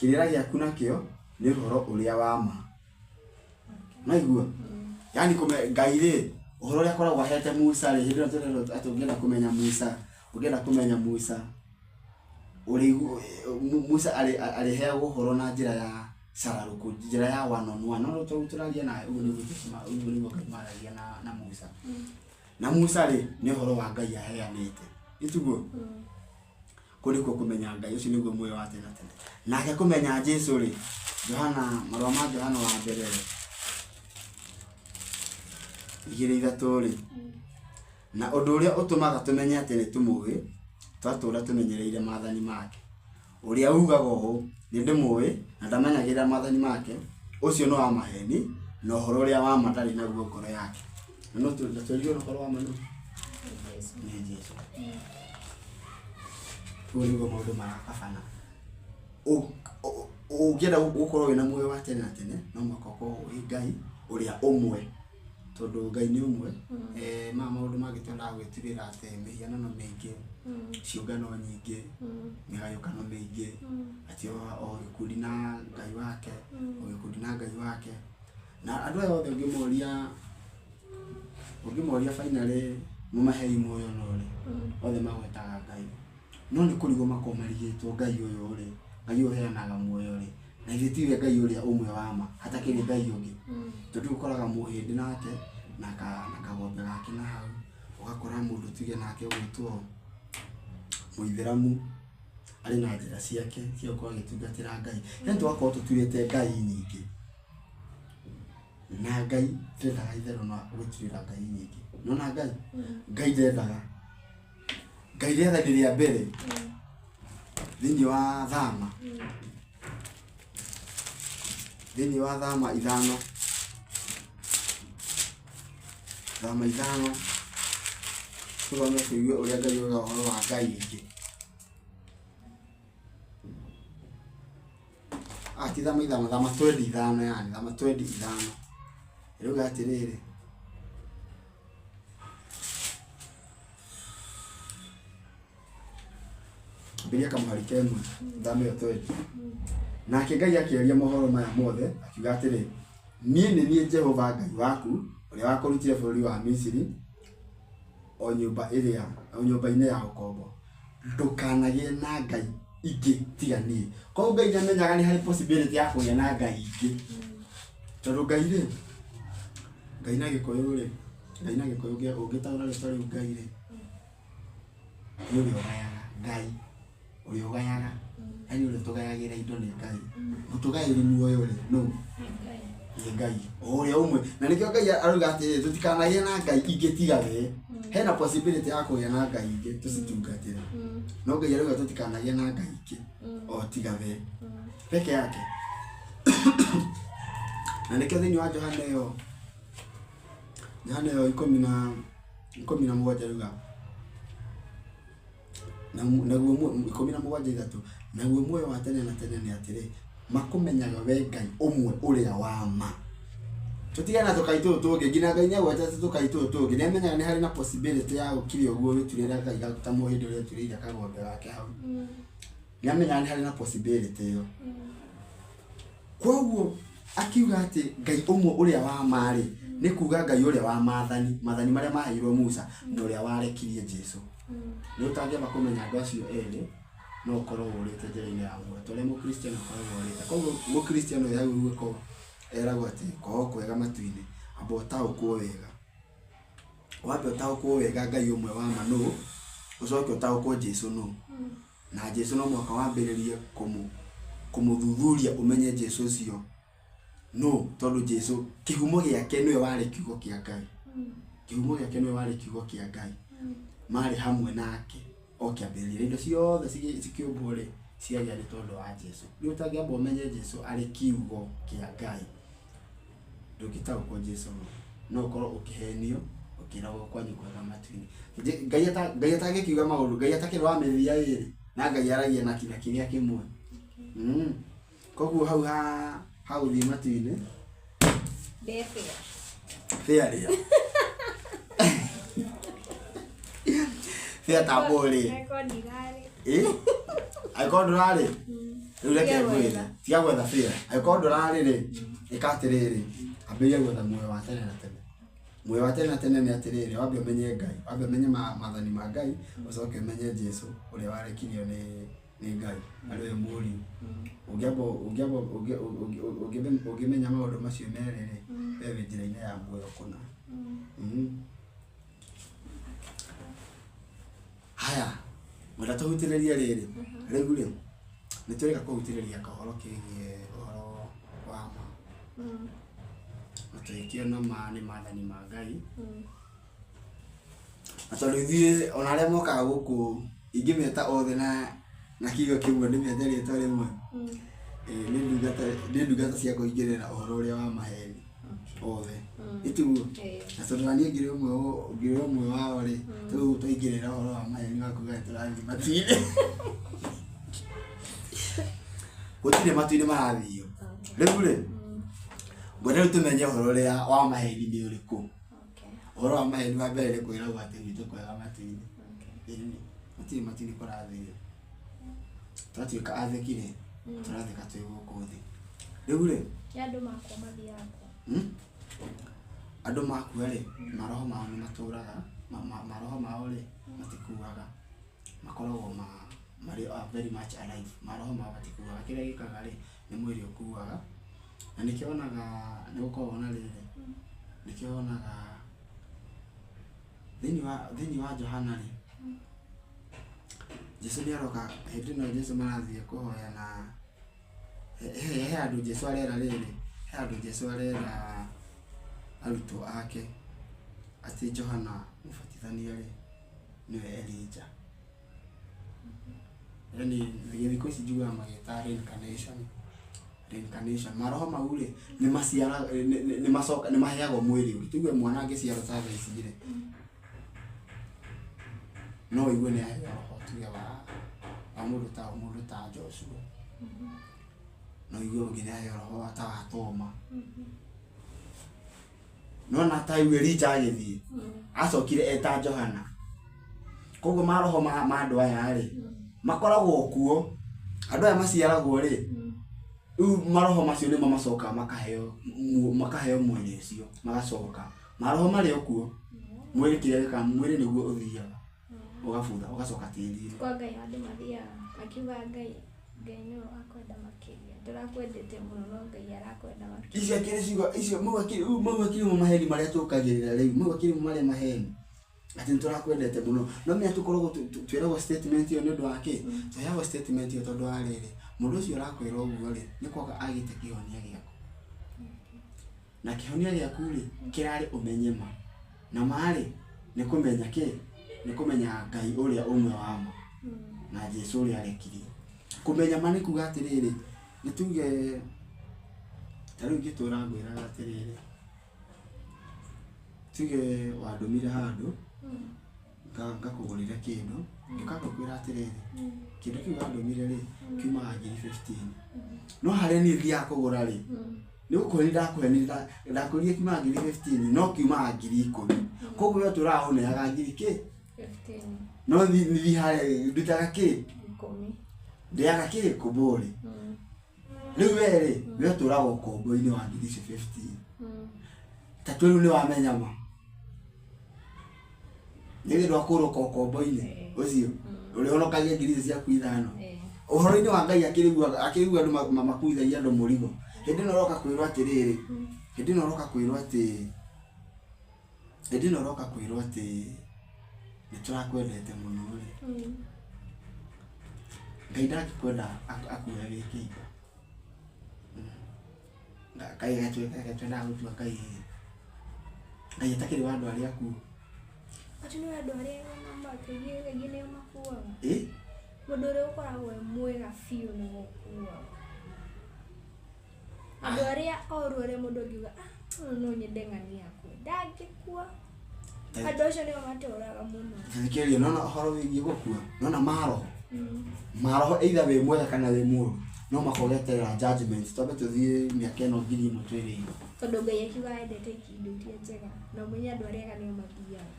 kĩrĩra gĩaku nakĩo nĩ ũhoro ũrĩa wa ma. Naigua? Yani kũme Ngai rĩ, ũhoro ũrĩa akoragwo ahete Musa rĩ, hĩndĩ ĩyo tũrerwo atĩ ũngĩenda kũmenya Musa, ũngĩenda kũmenya Musa, Musa arĩheagwo ũhoro na njĩra ya cararũkũ, njĩra ya one on one. No rĩu tũraria nawe ũguo nĩguo Jesũ ũguo nĩguo Ngai maragia na Musa. Na Musa rĩ, nĩ ũhoro wa Ngai aheanĩte. Ĩtiguo? Kũu nĩkuo kũmenya Ngai, ũcio nĩguo muoyo wa tene na tene. Nake kũmenya Jesũ rĩ, Johana, marũa ma Johana wa mbere rĩ, 2:3 rĩ, na ũndũ ũrĩa ũtũmaga tũmenye atĩ nĩ tũmũĩ, twatũũra tũmenyereire maathani make. Ũrĩa ugaga ũũ, nĩ ndĩmũĩ na ndamenyagĩrĩra maathani make, ũcio nĩ wa maheni, na ũhoro ũrĩa wa ma ndarĩ naguo ngoro yake. Na no twerirwo ũhoro wa ma nũ? Nĩ Jesũ. Ũguo nĩguo maũndũ marakabana. Ũngĩenda gũkorwo wĩna muoyo wa tene na tene, no mũhaka ũkorwo ũĩ Ngai ũrĩa ũmwe, tondũ Ngai nĩ ũmwe. Maya maũndũ mangĩ twendaga gwĩturĩra atĩ mĩhianano mĩingĩ, ciũngano nyingĩ, mĩgayũkano mĩingĩ, atĩ o gĩkundi na Ngai wake, o gĩkundi na Ngai wake. Na andũ aya othe ũngĩmoria finally mũmahei muoyo no rĩ, othe magwetaga Ngai. No nĩ kũrigwo makoragwo marigĩtwo Ngai ũyũ rĩ, Ngai ũyũ ũheanaga muoyo rĩ, na ithuĩ tiwe Ngai ũrĩa ũmwe wa ma, hatakĩrĩ Ngai ũngĩ. Tondũ ũkoraga mũhĩndĩ nake na kagombe gake na hau, ũgakora mũndũ tuge nake ũgwĩtwo mũithĩramu arĩ na njĩra ciake cia gũkorwo agĩtungatĩra Ngai. Yaani tũgakorwo tũturĩte Ngai nyingĩ. Na Ngai ndendaga itherũ na gwĩturĩra Ngai nyingĩ. Nĩwona Ngai? Ngai ndendaga. Ngai rĩathani rĩa mbere thĩinĩ wa Thama, thĩinĩ wa Thama 5, Thama 5, tũthome tũigue ũrĩa Ngai augaga ũhoro wa Ngai ingĩ. Ah, ti Thama 5, Thama 25 yani, Thama 25. Ĩrauga atĩrĩrĩ, Ambĩrĩria kamũhari ka ĩmwe thame ĩyo 20. Nake Ngai akĩaria mohoro maya mothe akiuga atĩrĩ, niĩ nĩ niĩ Jehova Ngai waku ũrĩa wakũrutire bũrũri wa Misiri, o nyũmba ĩrĩa o nyũmba-inĩ ya ũkombo. Ndũkanagĩe na ngai ingĩ tiga niĩ. Koguo Ngai nĩamenyaga nĩ harĩ possibility ya kũgĩa na ngai ingĩ. Tondũ Ngai rĩ, Ngai na Gĩkũyũ rĩ, Ngai na Gĩkũyũ ũngĩtaũra rĩtwa rĩu Ngai rĩ, nĩ ũrĩa ũgayaga. Ngai ũrĩa ũgayaga, yaani ũrĩa ũtũgayagĩra indo nĩ Ngai. Mũtũgaĩri muoyo rĩ, nũ? Nĩ Ngai. O ũrĩa ũmwe. Na nĩkĩo Ngai arauga atĩrĩrĩ, tũtikanagĩe na ngai ingĩ tiga we. Hena possibility ya kũgĩa na ngai ingĩ tũcitungatĩre. No Ngai arauga tũtikanagĩe na ngai ingĩ o tiga we peke yake. Na nĩkĩo thĩinĩ wa Johana ĩyo, Johana ĩyo 17 rauga, naguo 17:3, naguo muoyo wa tene na tene nĩ atĩrĩ, makũmenyaga we Ngai ũmwe ũrĩa wa ma. Tũtigane na tũkai tũtũ tũngĩ, nginya Ngai nĩagwetete tũkai tũtũ tũngĩ, nĩamenyaga nĩ harĩ na possibility ya gũkira ũguo wĩturĩre Ngai gaku ta mũhĩndĩ ũrĩa eturĩire kagombe gake hau. Nĩamenyaga nĩ harĩ na possibility ĩyo. Koguo akiuga atĩ Ngai ũmwe ũrĩa wa ma rĩ, nĩ kuga Ngai ũrĩa wa maathani, maathani marĩa maheirwo Musa na ũrĩa warekirie Jesu. Nĩ ũtangĩamba kũmenya andũ acio erĩ, no ũkorwo ũrĩte njĩra-inĩ ya muoyo, ta ũrĩa mũkristiano akoragwo ũrĩte. Koguo mũkristiano ũrĩa agĩrĩirwo gũkorwo eragwo atĩ kwao kwega matu-inĩ, amba ũtaũkwo wega. Wambe ũtaũkwo wega Ngai ũmwe wa ma nũ, ũcoke ũtaũkwo Jesu nũ. Na Jesu no mũhaka wambĩrĩrie kũmũthuthuria ũmenye Jesu ũcio nũ, tondũ Jesu kĩhumo gĩake nĩwe warĩ kiugo kĩa Ngai. Kĩhumo gĩake nĩwe warĩ kiugo kĩa Ngai. Marĩ hamwe nake o kĩambĩrĩria. Indo ciothe cikĩũmbwo rĩ, ciagĩa nĩ tondũ wa Jesu. Rĩu ũtangĩamba ũmenye Jesu arĩ kiugo kĩa Ngai, ndũngĩtaũkwo Jesu nũ. No ũkorwo ũkĩhenio ũkĩragwo kwanyu kwega matu-inĩ. Ngai atangĩkiuga maũndũ, Ngai atakĩrĩ wa mĩthia ĩrĩ, na Ngai aragia na kina kĩrĩa kĩmwe. Koguo hau ha gũthiĩ matu-inĩ, Ndethĩa. Thĩa rĩa. Thĩa ta mbũrĩ. Angĩkorwo ndirarĩ. Ĩ? Angĩkorwo ndũrarĩ, rĩu reke Tiga ngwĩre. gwetha. Tiga gwetha bĩa. Angĩkorwo ndũrarĩ rĩ, ĩka atĩrĩrĩ, ambĩrĩria gwetha muoyo wa tene na tene. Muoyo wa tene na tene nĩ atĩrĩrĩ, wambe ũmenye Ngai, wambe ũmenye maathani ma Ngai, ũcoke ũmenye Jesu ũrĩa warekirio nĩ Ngai arĩ we mũriũ. Ũngĩamba ũngĩamba ũngĩmenya maũndũ macio merĩ rĩ, we wĩ njĩra-inĩ ya muoyo kũna. Haya, ngwenda tũhutĩrĩrie rĩrĩ. Rĩu rĩ, nĩ tũrĩka kũhutĩrĩria kahoro kegiĩ ũhoro wa ma. Na tũgĩkĩona ma nĩ maathani ma Ngai. Na tondũ ithuĩ ona arĩa mokaga gũkũ ingĩmeta othe na kiugo kĩmwe ndĩmete rĩtwa rĩmwe. Nĩ ndungata cia kũingĩrĩra ũhoro ũrĩa wa maheni othe. Ĩtiguo? Na tondũ naniĩ ngĩrĩ ũmwe wao rĩ, rĩu twaingĩrĩra ũhoro wa maheni wa kuga nĩtũrathiĩ matu-inĩ. Gũtirĩ matu-inĩ marathiio. Rĩu rĩ, ngwenda rĩu tũmenye ũhoro ũrĩa wa maheni nĩ ũrĩkũ. Ũhoro wa maheni wa mbere nĩ kwĩragwo atĩ gwitũ kwega matu-inĩ. Ĩni, gũtirĩ matu-inĩ kũrathiio. Twatuĩka atheki rĩ, tũratheka twĩ gũkũ thĩ. Rĩu rĩ, Nĩ andũ makua mathiaga kũ? Andũ makua rĩ, maroho mao nĩ matũraga, maroho mao rĩ, matikuaga. Makoragwo marĩ very much alive. Maroho mao matikuaga. Kĩrĩa gĩkaga rĩ, nĩ mwĩrĩ ũkuaga. Na nĩkĩo wonaga nĩ gũkoragwo na rĩrĩ, nĩkĩo wonaga thĩinĩ wa Johana rĩ, Jesu nĩ aroka, hĩndĩ ĩno Jesu marathiĩ kũhoya na he handũ Jesu arera rĩrĩ, he handũ Jesu arera arutwo ake atĩ Johana Mũbatithania rĩ, nĩwe Elijah. Yaani thikũ ici njiguaga magĩta reincarnation. Reincarnation. Maroho mau rĩ, nĩ maciaraga, nĩ macoka, nĩ maheagwo mwĩrĩ ũngĩ. Tuge mwana angĩciarwo ta thaa ici rĩ, no ũigue nĩ aheo roho tuge wa mũndũ ta Joshua. No ũigue ũngĩ nĩ aheo roho ta wa Toma. Nĩwona ta rĩu Elijah agĩthiĩ, acokire eta Johana. Koguo maroho ma andũ aya rĩ, Makoragwo kuo. Andũ aya maciaragwo rĩ, rĩu maroho macio nĩmo macokaga makaheo makaheo mwĩrĩ ũcio, magacoka. Maroho marĩ o kuo. Mwĩrĩ kĩrĩa gĩkaga mwĩrĩ nĩguo ũthiaga. Ũgabutha, ũgacoka tĩri-inĩ. Kwa Ngai andũ mathiaga makiuga Ngai Ngai nĩwe wakwenda makĩria. Ndũrakwendete mũno no Ngai arakwenda makĩria. Icio akĩrĩ ciugo icio mau akĩrĩ rĩu mau akĩrĩ mo maheni marĩa tũkagĩrĩra rĩu mau akĩrĩ mo marĩa maheni atĩ nĩ tũrakwendete mũno no menya tũkoragwo twĩragwo statement ĩyo nĩ ũndũ wa kĩ tũheagwo statement ĩyo tondũ wa rĩrĩ mũndũ ũcio ũrakwĩra ũguo rĩ nĩ kwaga agĩte kĩhonia gĩaku na kĩhonia gĩaku rĩ kĩrarĩ ũmenye ma na ma rĩ nĩ kũmenya kĩ nĩ kũmenya Ngai ũrĩa ũmwe wa ma na Jesu ũrĩa arekirie kũmenya ma nĩ kuga atĩrĩrĩ nĩ tuge ta rĩu ingĩtũra ngwĩraga atĩrĩrĩ tuge wandũmire handũ ngakũgũrĩra kĩndũ ngĩũka ngĩkwĩra atĩrĩrĩ kĩndũ kĩu wandũmire rĩ kiumaga ngiri 15 no harĩa niĩ thiaga kũgũra rĩ nĩ gũkũheni ndakũheni ndakwĩrire kiumaga ngiri 15 no kiumaga ngiri 10 koguo we ũtũraga ũneaga ngiri kĩ 15 no thiĩ harĩa ndutaga kĩ ikũmi. ndĩaga kĩ kũmbũrĩ rĩu we rĩ we ũtũraga ũkombo-inĩ wa ngiri icio 15 ta twĩ rĩu nĩ wamenya ma nĩ wĩndũ wa kũrũka ũkombo-inĩ ũcio ũrĩa ũhonokagia ngiri icio ciaku ithano ũhoro-inĩ wa Ngai akĩrigua akĩrigua andũ makuithagia andũ mũrigo hĩndĩ ĩno ũroka kwĩrwo atĩrĩrĩ hĩndĩ ĩno ũroka kwĩrwo atĩ hĩndĩ ĩno ũroka kwĩrwo atĩ nĩ tũrakwendete mũno rĩ Ngai ndangĩkwenda akuoe wĩ kĩimba Ngai gatwendaga gũtua Ngai Ngai atakĩrĩ wa andũ arĩa akuũ But nĩ andũ arĩa kaingĩ kaingĩ nĩo makuaga. ĩ Mũndũ ũrĩa ũkoragwo e mwega biũ nĩwe ũkuaga. Andũ arĩa oru arĩa mũndũ angiuga ah ũyũ no nyende ng'ania akue ndangĩkua. Andũ acio nĩo matũraga mũno. Thikĩrĩria nona ũhoro wĩgiĩ gũkua nona maroho maroho either wĩ mwega kana wĩ mũũru no makogeterera judgment twambe tũthiĩ mĩaka ĩno 1000 twĩrĩirwo Tondũ Ngai akiuga endete indo iria njega na ũmenye andũ arĩa ega nĩo mathiaga.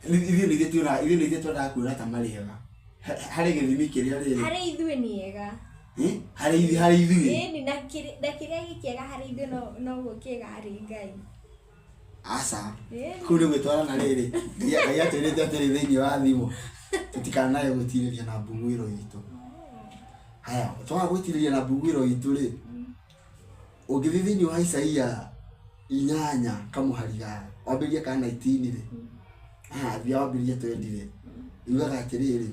Ithuĩ nĩ ithuĩ tuonaga ithuĩ nĩ ithuĩ twendaga kuona ta marĩ ega harĩ gĩthimi kĩrĩa rĩrĩ Harĩ ithuĩ nĩ ega. Harĩ ithuĩ harĩ ithuĩ Ĩni na kĩrĩa gĩkĩega harĩ ithuĩ noguo kĩega harĩ Ngai. Aca Ĩni. kũu nĩ gwĩtwara na rĩrĩ Ngai atwĩrĩte atĩrĩ thĩinĩ wa thimũ tũtikanae gwĩtirĩria na mbuguĩro itũ haya twaga gwĩtirĩria na mbuguĩro itũ rĩ ũngĩthiĩ thĩinĩ wa Isaia 8 kamũhari ga wambĩrĩrie ka 19 rĩ thiĩ wambĩrĩrie 20 rĩ yugaga atĩrĩrĩ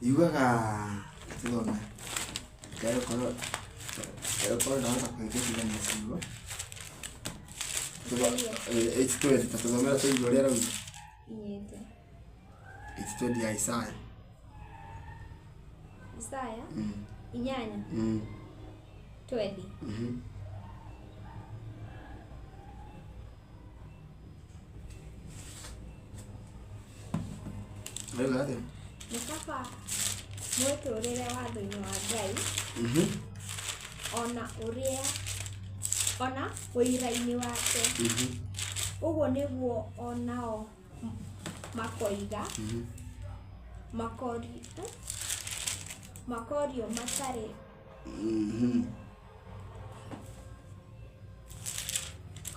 yugaga tũthome korwo ndahota kũhĩtũkithania ciugo 8:20 ta tũthomera tũigue ũrĩa arauga Inyite. 8:20 ya Isaya Isaya 8 20. Arauga atĩa? Nĩ kaba mwĩtũrĩre watho-inĩ wa Ngai ona ũrĩa ona ũira-inĩ wake. Ũguo nĩguo onao makoiga makorio matarĩ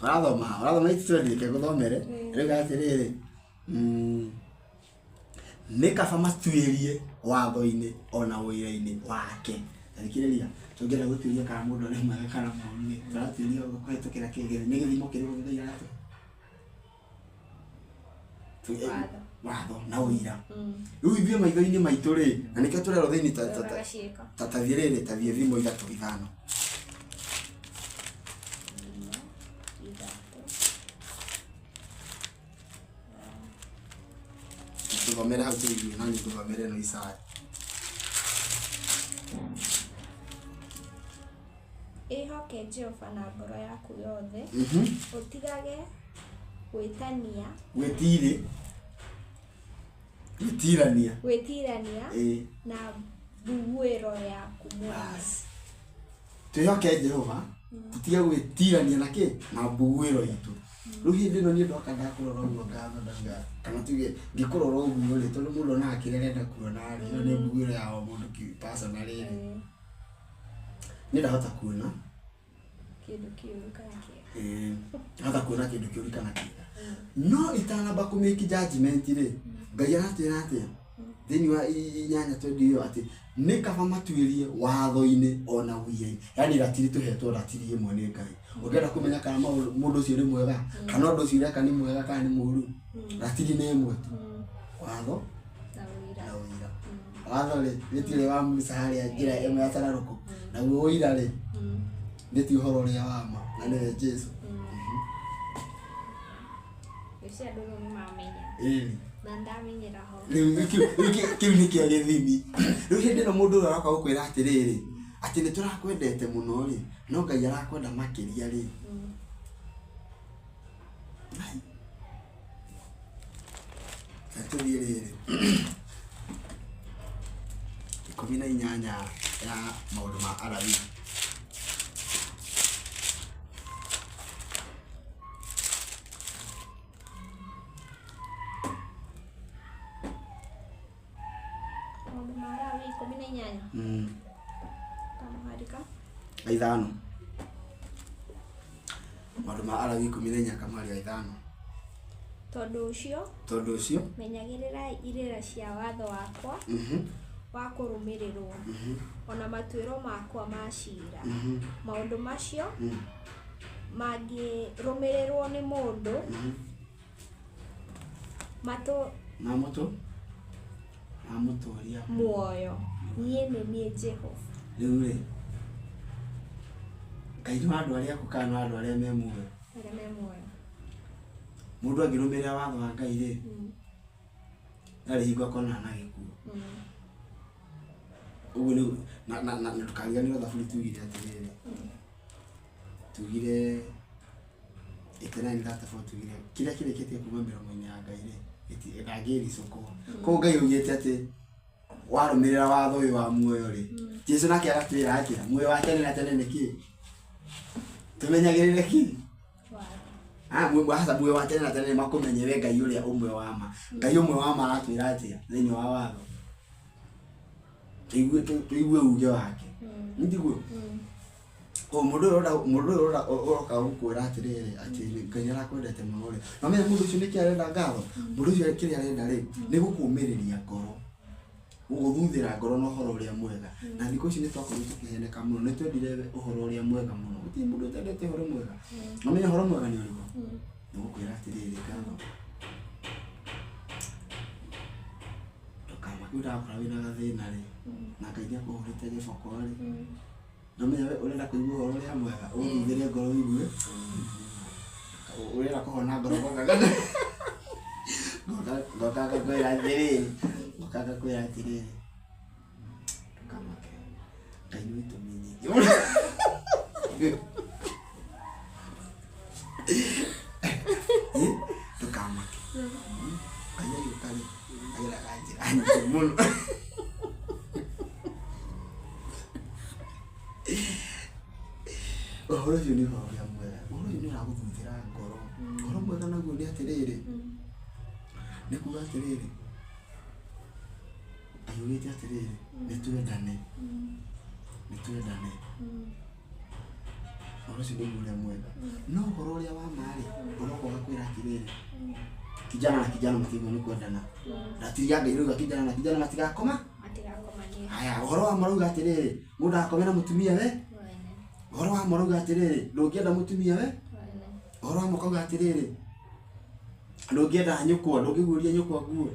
Ũrathoma ũrathoma 8:20 reke ngũthomere rĩu atĩrĩrĩ nĩ kaba matuĩrie watho-inĩ ona ũira-inĩ wake thikĩrĩria tũngĩenda gũtuĩria kana mũndũ arĩ mwega kana mũũru rĩ tũratuĩria kũhetũkĩra kĩgerio nĩ gĩthimo kĩrĩkũ Ngai aratũhe Watho. watho na ũira rĩu ithuĩ maitho-inĩ maitũ rĩ na nĩkĩo tũrerwo thĩinĩ Tũroraga ciĩko. ta tathiĩ rĩrĩ tathiĩ thimũ 3 5 Ithatũ. Tũthomere hau tũigue na niĩ ngũthomere ĩno Isaya. Ĩhoke Jehova na ngoro yaku yothe ũtigage gwĩtania Gwĩtirĩ gwĩtirania gwĩtirania ĩĩ na mbuguĩro yaku mwene. bas twĩhoke Jehova tũtige gwĩtirania na kĩ na mbuguĩro itũ Rĩu hĩndĩ ĩno niĩ ndoka ndakũrora ũguo ngatho ndauga kana tuge ngĩkũrora ũguo rĩ, tondũ mũndũ onaga kĩrĩa arenda kuona rĩ, ĩyo nĩ mbuguĩro ya o mũndũ personally rĩ, niĩ ndahota kuona Kĩndũ kĩũru kana kĩega. Ndahota kuona kĩndũ kĩũru kana kĩega, no itanamba kũ make judgment rĩ, Ngai aratwĩra atĩa thĩinĩ wa 8:20 ĩyo? Atĩ nĩ kaba matuĩrie watho-inĩ ona ũira-inĩ, yani ratiri tũhetwo ratiri ĩmwe nĩ Ngai. Ũngĩenda kũmenya kana mũndũ ũcio nĩ mwega kana ũndũ ũcio ũreka nĩ mwega kana nĩ mũũru, ratiri nĩ ĩmwe tu, watho na ũira. Na ũira. Watho rĩ, nĩ ti ũrĩa wa Musa harĩa njĩra ĩmwe ya cararũkũ, naguo ũira rĩ, nĩ ti ũhoro ũrĩa wa ma, na nĩwe Jesu. Ũcio andũ rĩu nĩmamenya. Ĩni. Na ndamenyera ho. Rĩu kĩu nĩkĩo gĩthimi. Rĩu hĩndĩ ĩno mũndũ ũrĩa aroka gũkwĩra atĩrĩrĩ, atĩ nĩ tũrakwendete mũno rĩ, no Ngai arakwenda makĩria rĩ, Ai. Reke tũthiĩ rĩrĩ, 18 ya Maũndũ ma Alawii. Maũndũ ma Alawii 18. Kamũharika. Ithano. Maũndũ ma Alawii 18 kamũhari ga ithano. Tondũ ũcio, Tondũ ũcio, menyagĩrĩrai irĩra cia watho wakwa wa kũrũmĩrĩrwo, ona matuĩro makwa ma ciira. Maũndũ macio mangĩrũmĩrĩrwo nĩ mũndũ, matũ na mũtũ na mũtũria muoyo. Niĩ nĩ niĩ Jehova. Rĩu rĩ, Ngai nĩ wa andũ arĩa akuũ kana nĩ wa andũ arĩa me muoyo? Arĩa me muoyo. Mũndũ angĩrũmĩrĩra watho wa Ngai rĩ, ndarĩ hingo akonana na gĩkuũ. Ũguo nĩ na ndũkariganĩrwo thaburi tugire atĩrĩrĩ, tugire 89:34, tugire kĩrĩa kĩrĩkĩtie kuma mĩromo-inĩ ya Ngai rĩ, ndangĩricũkwo. Koguo Ngai augĩte atĩ warũmĩrĩra watho ũyũ wa muoyo rĩ, Jesu nake agatwĩra atĩa? Muoyo wa tene na tene nĩ kĩ? Tũmenyagĩrĩre kĩ? Watho. Ah, aca, muoyo wa tene na tene nĩ makũmenye we Ngai ũrĩa ũmwe wa ma. Ngai ũmwe wa ma aratwĩra atĩa thĩinĩ wa watho? Tũigue uge wake, nĩtiguo? O mũndũ ũyũ mũndũ ũyũ ũroka gũkwĩra atĩrĩrĩ, atĩ Ngai nĩarakwendete mũno rĩ, na ũmenye mũndũ ũcio nĩkĩ arenda ngatho. Mũndũ ũcio kĩrĩa arenda rĩ, nĩ gũkũmĩrĩria ngoro, gũgũthuthĩra ngoro na ũhoro ũrĩa mwega. Na thikũ ici nĩ twakorirwo tũkĩheneka mũno, nĩ twendire ũhoro ũrĩa mwega mũno. Gũtirĩ mũndũ ũtendete ũhoro mwega. Na ũmenye ũhoro mwega nĩ ũrĩkũ? Nĩ gũkwĩra atĩrĩrĩ, ngatho, ndũkamake. Ũrakora wĩna gathĩna rĩ, na Ngai nĩakũhũrĩte gĩboko rĩ, na ũmenye we ũrenda kũigua ũhoro ũrĩa mwega, ũgũthuthĩre ngoro ũigue ũrenda kũhona ngoro. Ngoka ngakwĩra atĩrĩrĩ, ngoka ngakwĩra atĩrĩrĩ, ndũkamake, Ngai nĩ itũmi nyingĩ mũno. Ĩ, ndũkamake, Ngai agĩũka rĩ, ageraga njĩra nyingĩ mũno. Ũhoro ũcio nĩ ũhoro ũrĩa mwega. Ũhoro ũcio nĩ ũragũthuthĩra ngoro. Ũhoro mwega naguo nĩ atĩrĩrĩ, nĩ kuga atĩrĩrĩ, augĩte atĩrĩrĩ, nĩ twendane, nĩ twendane. Ũhoro ũcio nĩguo ũrĩa mwega. No ũhoro ũrĩa wa ma rĩ, ũroka ũgakwĩra atĩrĩrĩ, kijana na kijana matigwo nĩ kwendana. Ratiri ya Ngai rauga kijana na kijana matigakoma. Matigakomanie. Haya, ũhoro wa ma rauga atĩrĩrĩ, mũndũ akome na mũtumia we Mwene. Ũhoro wa ma rauga atĩrĩrĩ, ndũngĩenda mũtumia we Mwene. Ũhoro wa ma ũkauga atĩrĩrĩ, ndũngĩenda nyũkwa, ndũngĩguũria nyũkwa nguo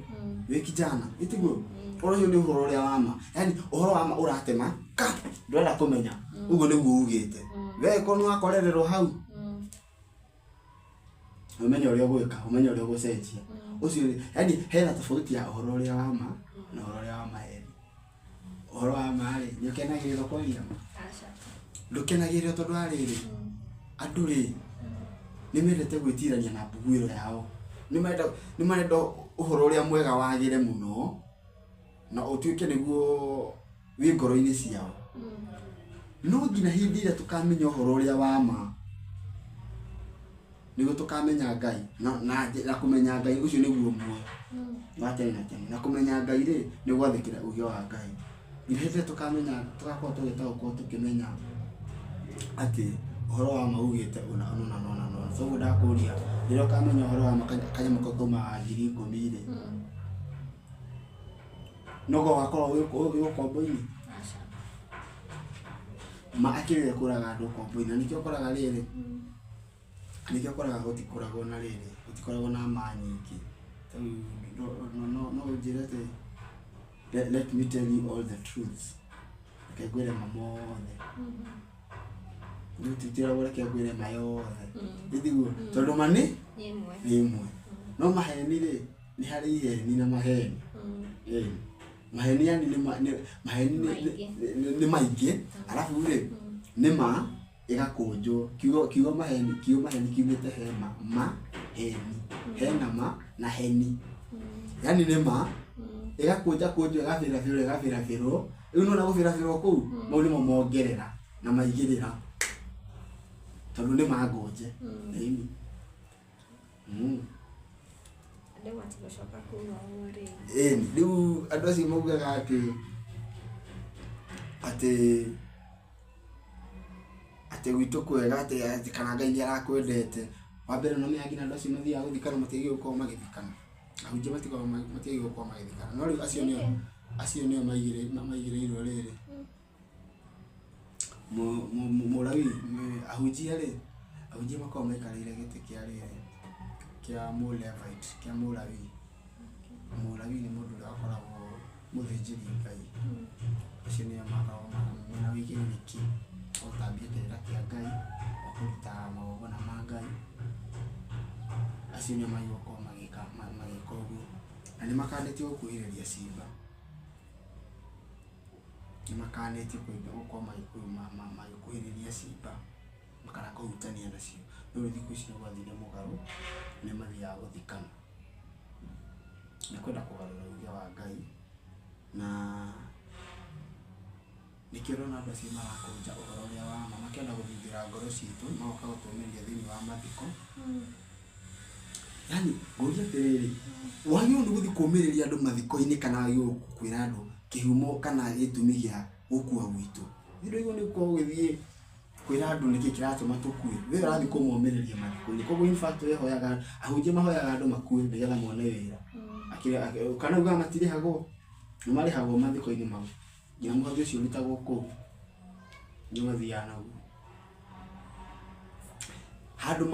wĩ kijana, ĩtiguo? Ũhoro ũcio nĩ ũhoro ũrĩa wa ma, yani ũhoro wa ma ũratema ka ndũrenda kũmenya ũguo nĩguo ugĩte. We korwo nĩ wakorererwo hau, ũmenye ũrĩa ũgwĩka, ũmenye ũrĩa ũgũcenjia ũcio nĩ yani hena tofauti ya ũhoro ũrĩa wa ma na ũhoro ũrĩa wa maheni. Ũhoro wa ma rĩ, nĩ ũkenagĩrĩrwo kwaria ma? Aca. Ndũkenagĩrĩrwo, tondũ wa rĩrĩ, andũ rĩ, nĩ mendete gwĩtirania na mbuguĩro yao. Nĩ marenda ũhoro ũrĩa mwega wagĩre mũno na ũtuĩke nĩguo wĩ ngoro-inĩ ciao. No nginya hĩndĩ ĩrĩa tũkamenya ũhoro ũrĩa wa ma. Nĩguo tũkamenya Ngai na kũmenya Ngai ũcio nĩguo muoyo wa tene na tene. Na kũmenya Ngai rĩ, nĩ gwathĩkĩra uge wa Ngai. Nginya hĩndĩ ĩrĩa tũkamenya, tũgakorwo tũgĩtaũkwo tũkĩmenya atĩ ũhoro wa ma ugĩte ũna ũna na ũna na ũna. Koguo ndakũria, rĩrĩa ũkamenya ũhoro wa ma kanyamũ kau kaumaga 10,000 rĩ, noguo ũgakorwo wĩ ũkombo-inĩ? Ma akĩrĩ kũraga andũ ũkombo-inĩ. Na nĩkĩo ũkoraga rĩrĩ, nĩkĩo ũkoraga gũtikoragwo na rĩrĩ, gũtikoragwo na ma nyingĩ. Rĩu no ũnjĩre atĩ let me tell you all the truths. Reke ngwĩre ma mothe. Rĩu tũtiragwo reke ngwĩre ma yothe. Ĩtiguo? Tondũ ma nĩ nĩ ĩmwe. No maheni rĩ, nĩ harĩ iheni na maheni. Maheni yani nĩ maheni nĩ maingĩ. Alafu rĩ, nĩ ma ĩgakũnjwo. Kiugo maheni, kiugo maheni kiumĩte he ma, ma heni. Hena ma na heni. Yani nĩ ma ĩgakũnja kũnjwo, ĩgabĩrabĩrwo, ĩgabĩrabĩrwo. Rĩu nĩwona gũbĩrabĩrwo kũu, mau nĩmo mongerera na maigĩrĩra. Tondũ nĩ mangũnje. Ĩni. Andũ matigũcoka kuga ũguo rĩngĩ. Ĩni, rĩu andũ acio maugaga atĩ atĩ atĩ gwitũ kwega, atĩ kana Ngai nĩ arakwendete. Wa mbere no nĩ nginya andũ acio mathiaga gũthikana matiagĩrĩirwo gũkorwo magĩthikana. Ahunjia matikoragwo matiagĩrĩirwo gũkorwo magĩthikana. No rĩu acio nĩo maigĩrĩirwo rĩrĩ. Mũlawi, ahunjia rĩ, ahunjia makoragwo maikarĩire gĩtĩ kĩa rĩrĩ, kĩa Mũlevite, kĩa Mũlawi. Mũlawi nĩ mũndũ ũrĩa wakoragwo mũthĩnjĩri Ngai. Acio nĩo makoragwo mena ũigĩrĩrĩki wa gũtambia kĩrĩra kĩa Ngai, wa kũruta magongona ma Ngai. Acio nĩo magĩrĩirwo gũkorwo magĩka ũguo. Na nĩ makanĩtio gũkuhĩrĩria ciimba. Nĩ makanĩtio gũkorwo magĩkuhĩrĩria ciimba kana kũhutania nacio. No rĩu thikũ ici nĩ gwathire mũgarũ, nĩ mathiaga gũthikana. Nĩ kwenda kũgarũra uge wa Ngai, na nĩkĩo ũrona andũ acio marakũnja ũhoro ũrĩa wa ma, makĩenda gũthuthĩra ngoro citũ, magoka gũtũmĩrĩria thĩinĩ wa mathiko. Yani ngũria atĩrĩrĩ, wagĩrĩirwo nĩ gũthiĩ kũmĩrĩria andũ mathiko-inĩ kana wagĩrĩirwo kwĩra andũ kĩhumo kana gĩtũmi gĩa gũkua gwitũ? Ndũrĩgwo nĩ gũkorwo ũgĩthiĩ kwĩra andũ nĩkĩ kĩratũma tũkue, we ũrathiĩ kũmomĩrĩria mathiko-inĩ. Koguo in fact we hoyaga, ahunjia mahoyaga andũ makue nĩgetha mone wĩra. Kana ugaga matirĩhagwo, nĩ marĩhagwo mathiko-inĩ mau. Nginya mũhothi ũcio ũrutagwo kũu, nĩ mathiaga naguo. Handũ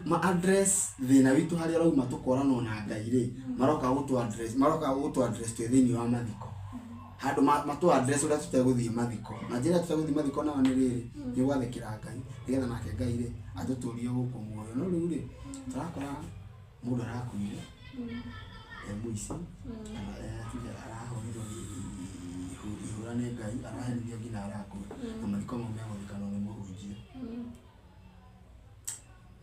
ma address thĩna witũ harĩa ũrauma tũkoranwo na Ngai rĩ, maroka gũtũ address, maroka gũtũ address twĩ thĩinĩ wa mathiko. Handũ matũ address ũrĩa tũtegũthiĩ mathiko. Na njĩra ĩrĩa tũtegũthiĩ mathiko nayo nĩ rĩrĩ, nĩ gwathĩkĩra Ngai, nĩgetha nake Ngai rĩ, atũtũrie gũkũ muoyo. No rĩu rĩ, tũrakora mũndũ arakuire, e mũici, kana tuge arahũrirwo ihũra nĩ Ngai, araherithio nginya arakua, na mathiko mau megũthikanwo nĩ mũhunjia.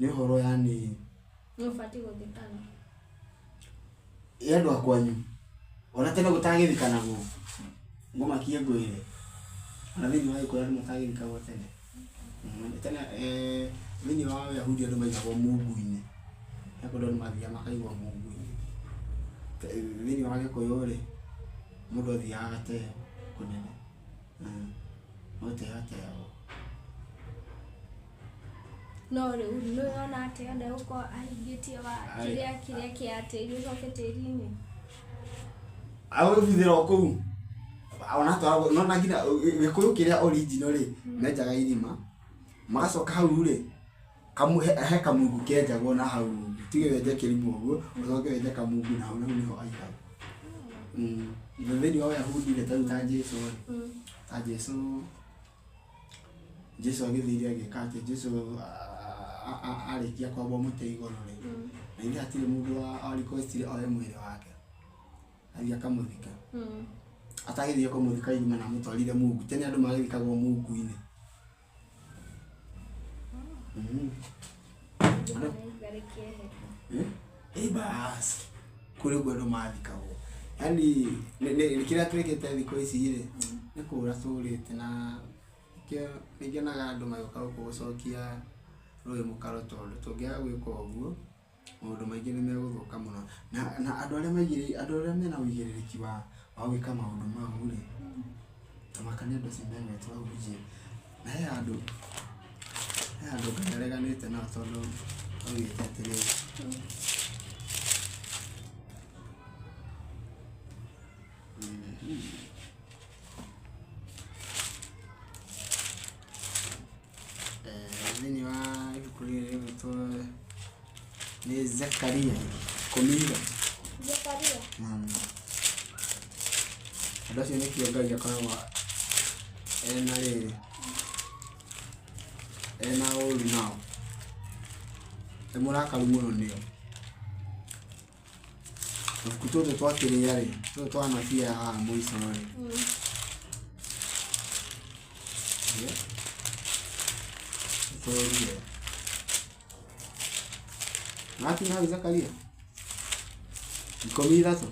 Nĩ ũhoro yani Nĩ ũbatiĩ gũthikana. Ĩ andũ a kwanyu, ona tene gũtagĩthikanagwo, ngũmakie ngwĩre, ona thĩinĩ wa Gĩkũyũ andũ matagĩthikagwo tene. Tene thĩinĩ wa Wayahudi andũ maigagwo mungu-inĩ, he kũndũ andũ mathiaga makaigwo mungu-inĩ. Thĩinĩ wa Gĩkũyũ rĩ, mũndũ athiaga agateo kũnene, no gũteo ateagwo. No rĩu nĩ ũrona atĩ ndegũkorwo ahingĩtie wa kĩrĩa kĩrĩa kĩa tĩri ũcoke tĩri-inĩ. Agũbithĩra o kũu. Ona twaragwo, no na nginya Gĩkũyũ kĩrĩa original rĩ, menjaga irima, magacoka hau rĩ, he kamungu kenjagwo na hau, tuge wenje kĩrima ũguo, ũcoke wenje kamungu na hau, na hau nĩho aigagwo. Thĩinĩ wa Wayahudi rĩ, ta rĩu ta Jesũ rĩ, ta Jesũ, Jesũ agĩthire agĩka atĩ, Jesũ arĩkia kwambwo mũtĩ igũrũ rĩ, na ithe hatirĩ mũndũ wa requestire oe mwĩrĩ wake, athiĩ akamũthika. Atagĩthiĩ kũmũthika irima na amũtwarire mungu. Tene andũ magĩthikagwo mungu-inĩ. Bas, kũrĩ ũguo andũ mathikagwo. Yani kĩrĩa twĩkĩte thikũ ici rĩ, nĩ kũra tũrĩte na nĩkĩo nĩngenaga andũ magĩũka gũkũ gũcokia Rũĩ mũkaro tondũ tũngĩaga gwĩka ũguo maũndũ maingĩ nĩ megũthũka mũno. Na andũ arĩa maigĩrĩire, andũ arĩa mena ũigĩrĩrĩki wa gwĩka maũndũ mau rĩ, ta maka nĩ andũ acio megwĩtwo ahunjia. Na he handũ, he handũ Ngai areganĩte nao tondũ augĩte atĩrĩrĩ, thĩinĩ wa ibuku rĩrĩ rĩgwĩtwo nĩ Zekaria 13. Zekaria. Andũ acio nĩkĩo Ngai akoragwo ena rĩrĩ, ena ũru nao, e mũrakaru mũno nĩo. Tũbuku tũtũ twa kĩrĩa rĩ, tũtũ twa anabii aya haha mũico rĩ, tũrire. Wakinya hau Zakaria? 13. 13.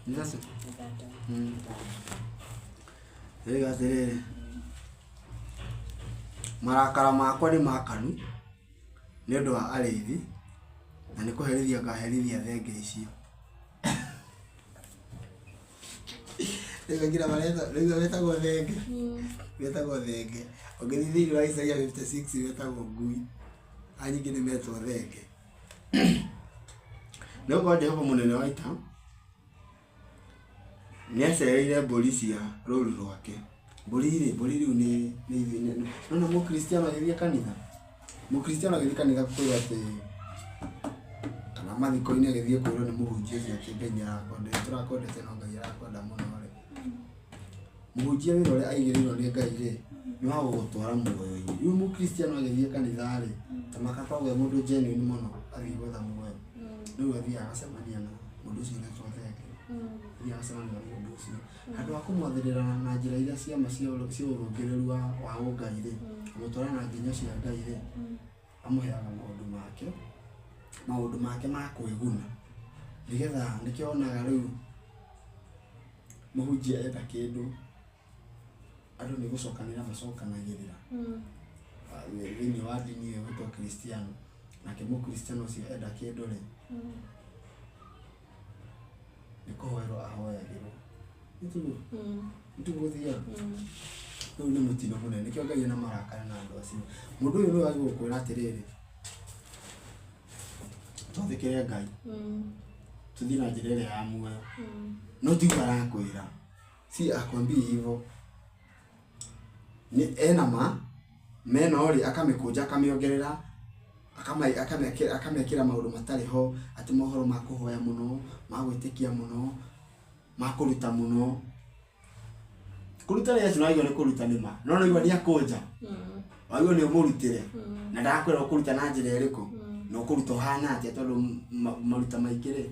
3. 3. Rĩu atĩrĩrĩ, marakara makwa nĩ makanu nĩ ũndũ wa arĩithi, na nĩ kũherithia ngaherithia thenge icio. Rĩu ngira rĩu wetagwo thenge, wetagwo thenge. Ũngĩthiĩ thĩinĩ wa Isaia 56 wetagwo ngui. Aya ningĩ nĩ metwo thenge. Nĩ gũkorwo Jehova mũnene wa ita nĩ acereire mbũri cia rũũru rwake. Mbũri rĩ, mbũri rĩu nĩ nĩ ithuĩ. Nĩwona mũkristiano agĩthiĩ kanitha, mũkristiano agĩthiĩ kanitha kwĩrwo atĩ kana mathiko-inĩ agĩthiĩ kwĩrwo nĩ mũhunjia ũcio atĩ Ngai nĩ arakwenda, tũrakwendete no Ngai arakwenda mũno rĩ. Mũhunjia wĩra ũrĩa aigĩrĩirwo nĩ Ngai rĩ, nĩ wa gũgũtwara muoyo-inĩ. Rĩu mũkristiano agĩthiĩ kanitha rĩ, ta makakoragwo e mũndũ genuine mũno athiĩ gwetha muoyo. Rĩu athiaga agacemania na mũndũ ũcio ũretwo thenge. Athiaga agacemania na mũndũ ũcio. Handũ ha kũmwathĩrĩra na njĩra iria cia ma cia ũrũngĩrĩru wa ũngai rĩ, kũmũtwara na nginyo cia Ngai rĩ, amũheaga maũndũ make ma kwĩguna. Nĩgetha nĩkĩo wonaga rĩu mũhunjia enda kĩndũ, andũ nĩ gũcokanĩrĩra macokanagĩrĩra thĩinĩ wa ndini ĩyo ĩgwĩtwo Kristiano. Nake mũkristiano ũcio enda kĩndũ rĩ, nĩ kũhoerwo ahoyagĩrwo. Nĩtiguo? Nĩtiguo gũthiaga? Rĩu nĩ mũtino mũnene, nĩkĩo Ngai ena marakara na andũ acio. Mũndũ ũyũ nĩwe wagĩrĩirwo gũkwĩra atĩrĩrĩ, twathĩkĩre Ngai, tũthiĩ na njĩra ĩrĩa ya muoyo. No tiguo arakwĩra, si akwambii hivyo. Nĩ ena ma, mena rĩ akamĩkũnja akamĩongerera, akamekĩra maũndũ matarĩ ho, atĩ mohoro ma kũhoya mũno, ma gwĩtĩkia mũno, ma kũruta mũno. Kũruta rĩ Yesu nĩwaigua nĩ kũruta nĩ ma, no nĩwaigua nĩ akũnja, waigua nĩ ũmũrutĩre, na ndarakwĩra ũkũruta na njĩra ĩrĩkũ, na ũkũruta ũhana atĩa tondũ maruta maingĩ rĩ,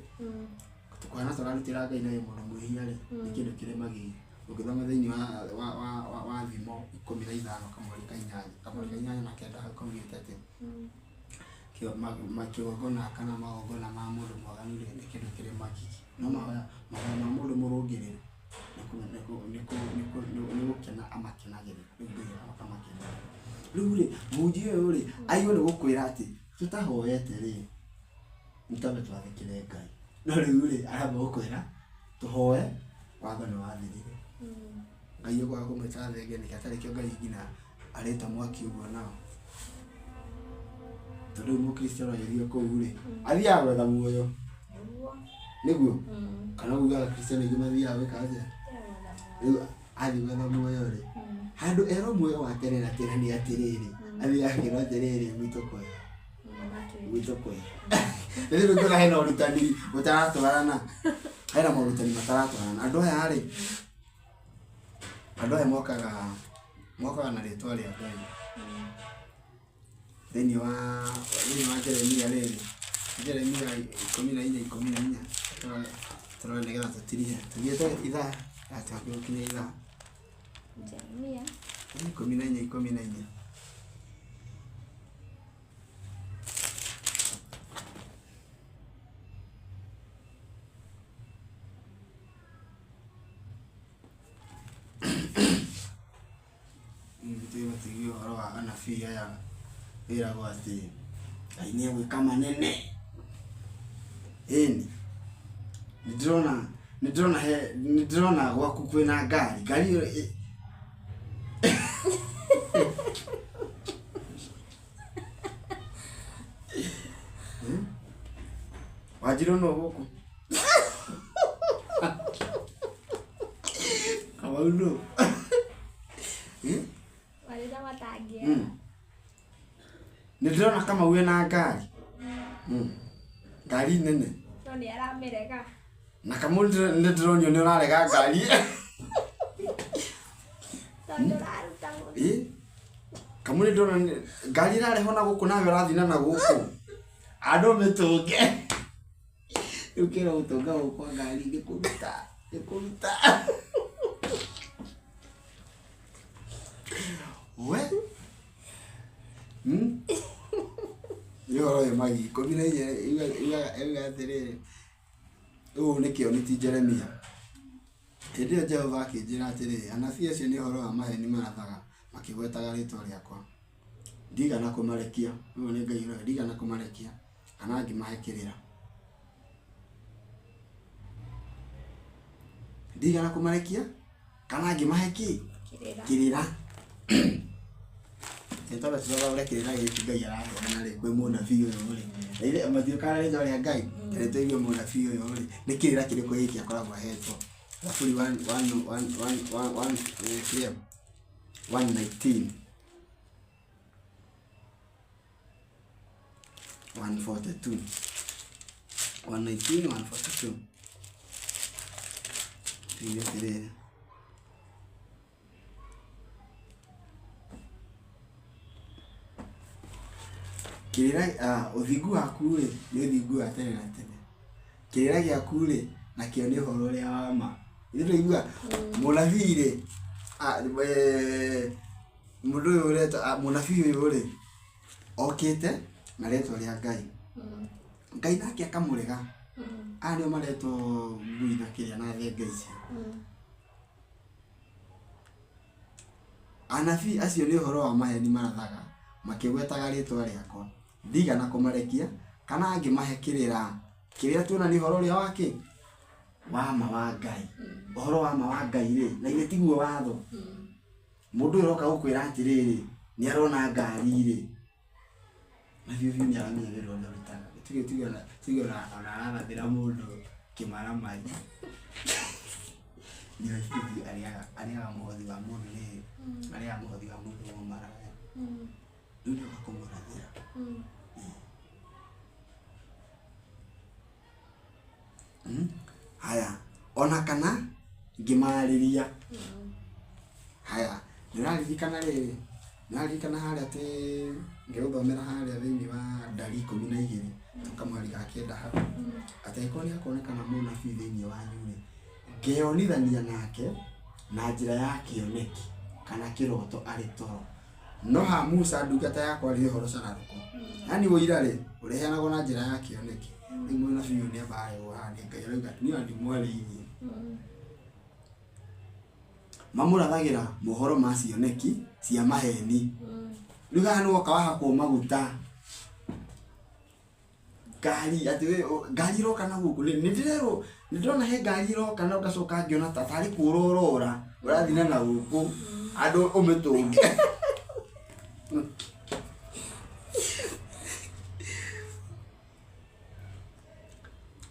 tũkũhana tũrarutĩra Ngai na wĩ mũndũ mwĩhia rĩ, nĩ kĩndũ kĩrĩ magigi. Ũngĩthoma thĩinĩ wa Thimo 15 kamweri ka inyanya, kamweri ka inyanya na kenda hau kaugĩte atĩ kĩgongona kana magongona ma mũndũ mwaganu rĩ, nĩ kĩndũ kĩrĩ magigi. No mahoya ma mũndũ mũrũngĩrĩru nĩ gũkena amakenagĩrĩra, rĩu Ngai akamakenera. Rĩu rĩ, mũhunjia ũyũ rĩ, agĩrĩirwo nĩ gũkwĩra atĩ tũtahoete rĩ, nĩ twambe twathĩkĩre Ngai. No rĩu rĩ, aramba gũkwĩra tũhoe, watho nĩ wathirire. Ngai ũkwaga kũmwĩta thenge nĩkĩ atarĩ kĩo Ngai nginya arĩta mwaki ũguo nao. Tondũ rĩu mũkristiano agĩthiĩ kũu rĩ, athiaga gwetha muoyo. Nĩguo? Kana ugaga Akristiano aingĩ mathiaga gwĩka atĩa? Rĩu athiĩ gwetha muoyo rĩ, handũ erwo muoyo wa tene na tene nĩ atĩrĩrĩ, athiaga akĩrwo atĩrĩrĩ, gwitũ kwega, gwitũ kwega. Rĩu rĩu hena ũrutani ũtaratwarana, hena morutani mataratwarana. Andũ aya rĩ, andũ aya mokaga na rĩtwa rĩa Ngai. Thĩinĩ wa Jeremia rĩrĩ, Jeremia 14 14, tũrore nĩgetha tũtirihe. Tũthiĩte ithaa, tũhakuhĩ gũkinya ithaa. Jeremia 14 14. Tũtige ũhoro wa anabii aya. Wĩragwo atĩ Ngai nĩ egwĩka manene. Ĩni nĩ ndĩrona, nĩ ndĩrona he, nĩ ndĩrona gwaku kwĩna ngari, ngari ĩyo Wanjirũ no gũkũ Kamau nũ? Marĩtwa matangĩaga. Nĩ ndĩrona Kamau ena ngari. Ngari nene. No nĩ aramĩrega. Na Kamau nĩ ndĩronio nĩ ũrarega ngari. Tondũ ũraruta mũno. Ĩ? Kamau nĩ ndĩrona ngari ĩrarehwo na gũkũ nawe ũrathiĩ na gũkũ. Andũ mĩtũnge. Rĩu kĩra gũtũnga gũkũ ngari nĩ kũruta, nĩ kũruta. We? Nĩ ũhoro wĩ magi 14 yugaga atĩrĩrĩ, ũũ nĩ kĩoni ti Jeremia. Hĩndĩ ĩyo Jehova akĩnjĩra atĩrĩ, anabii acio nĩ ũhoro wa maheni marathaga makĩgwetaga rĩĩtwa rĩakwa. Ndigana kũmarekia, ũyũ nĩ Ngai ũroiga, ndigana kũmarekia kana ngĩmahe kĩrĩra. Ndigana kũmarekia kana ngĩmahe kĩ? Kĩrĩra. Kĩrĩra. Nĩ tondũ tũthathaũre kĩrĩra gĩkĩ Ngai araheana rĩ kwĩ mũnabii ũyũ rĩ. Na ithe matiũkaga rĩtwa rĩa Ngai, reke tũigue mũnabii ũyũ rĩ, nĩ kĩrĩra kĩrĩkũ gĩkĩ akoragwo ahetwo. Thaburi one one one one one one kĩrĩa 119 142 119 142 tuigue atĩrĩrĩ. Kĩrĩra ũthingu waku rĩ nĩ ũthingu wa tene na tene. Kĩrĩra gĩaku rĩ nakĩo nĩ ũhoro ũrĩa wa ma. Ithuĩ tũiguaga mũnabii rĩ, mũndũ ũyũ ũretwo mũnabii ũyũ rĩ okĩte na rĩtwa rĩa Ngai. Ngai nake akamũrega. Aya nĩo maretwo ngui na kĩrĩa na thenge icio. Anabii acio nĩ ũhoro wa maheni marathaga makĩgwetaga rĩtwa rĩakwa. Ndigana kũmarekia kana ngĩmahe kĩrĩra. Kĩrĩra tuona nĩ ũhoro ũrĩa wa kĩ? Wa ma wa Ngai. Ũhoro wa ma wa Ngai rĩ, na ithe tiguo watho. Mũndũ ũyũ ũroka gũkwĩra atĩrĩrĩ, nĩ arona ngari rĩ, na biũ biũ nĩ aramenya wĩra ũrĩa ũrutaga. Tuge tuge ona tuge ona ona ararathĩra mũndũ kĩmaramari. Nĩwe biũ arĩaga arĩaga mũhothi wa mũndũ rĩ, arĩaga mũhothi wa mũndũ wa maraya. Rĩu nĩ oka kũmũrathĩra. Haya, ona kana ngĩmarĩria. Haya, nĩ ũraririkana rĩrĩ, nĩ ũraririkana harĩa atĩ ngĩgũthomera harĩa thĩinĩ wa ndari 12 kamũhari ga 9 hau, atĩ angĩkorwo nĩ hakonekana mũnabii thĩinĩ wanyu rĩ, ngeyonithania nake na njĩra ya kĩoneki kana kĩroto arĩ toro. No ha Musa ndungata yakwa rĩ ũhoro cararũkũ. Yaani ũira rĩ, ũrĩheanagwo na njĩra ya kĩoneki. Rĩu mũnabii ũyũ nĩ amba arehwo haha nĩ Ngai arauga niĩ ona ndimwarĩirie. Mamũrathagĩra mohoro ma cioneki cia maheni. Rĩu haha nĩ woka wahakwo maguta. Ngari atĩ we ngari ĩroka na gũkũ nĩ ndĩrerwo nĩ ndĩrona he ngari ĩroka na ngacoka ngĩona ta tarĩ kũra ũrora ũrathiĩ na gũkũ andũ ũmĩtũnge.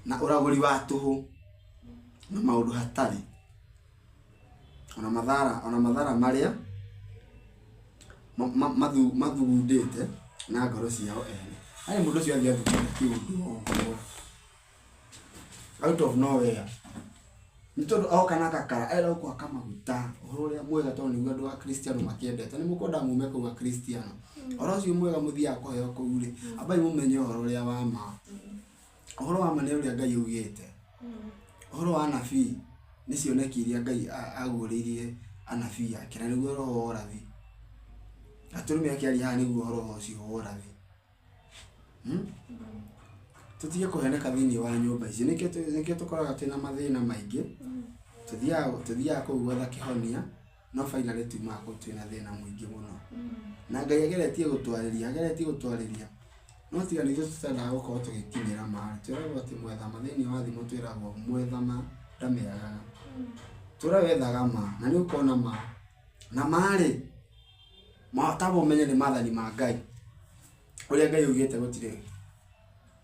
Na ũragũri wa tũhũ na maũndũ hatarĩ ona mathara ona mathara marĩa mathugundĩte na ngoro ciao ene. Yaani mũndũ ũcio athiĩ athugunda kĩũndũ o ũguo out of nowhere. Nĩ tondũ oka na gakara arenda gũkũhaka maguta ũhoro ũrĩa mwega tondũ nĩguo andũ a Kristiano makĩendete. Nĩ mũkwenda mume kũu Akristiano. Ũhoro ũcio mwega mũthiaga kũheo kũu rĩ, ambai mũmenye ũhoro ũrĩa wa ma. Ũhoro wa ma nĩ ũrĩa Ngai augĩte. Ũhoro wa anabii nĩ cioneki iria Ngai aguũrĩirie anabii ake na nĩguo roho wa ũrathi. Gatũrũme akĩaria haha nĩguo ũhoro ũcio wa ũrathi. Tũtige kũheneka thĩinĩ wa nyũmba ici. Nĩkĩo tũkoraga twĩna mathĩna maingĩ. Tũthiaga kũu gwetha kĩhonia no finally tumaga kũu twĩna thĩna mũingĩ mũno. Na Na Ngai ageretie gũtwarĩria, ageretie gũtwarĩria. No tiga nĩ ithuĩ tũtendaga gũkorwo tũgĩkinyĩra ma rĩ, twĩragwo atĩ mwetha ma thĩinĩ wa thimũ twĩragwo mwetha ma ndamĩagaga. Tũra wethaga ma na nĩ ũkona ma. Na ma rĩ, ma tamba ũmenye nĩ maathani ma Ngai. Ũrĩa Ngai augĩte gũtirĩ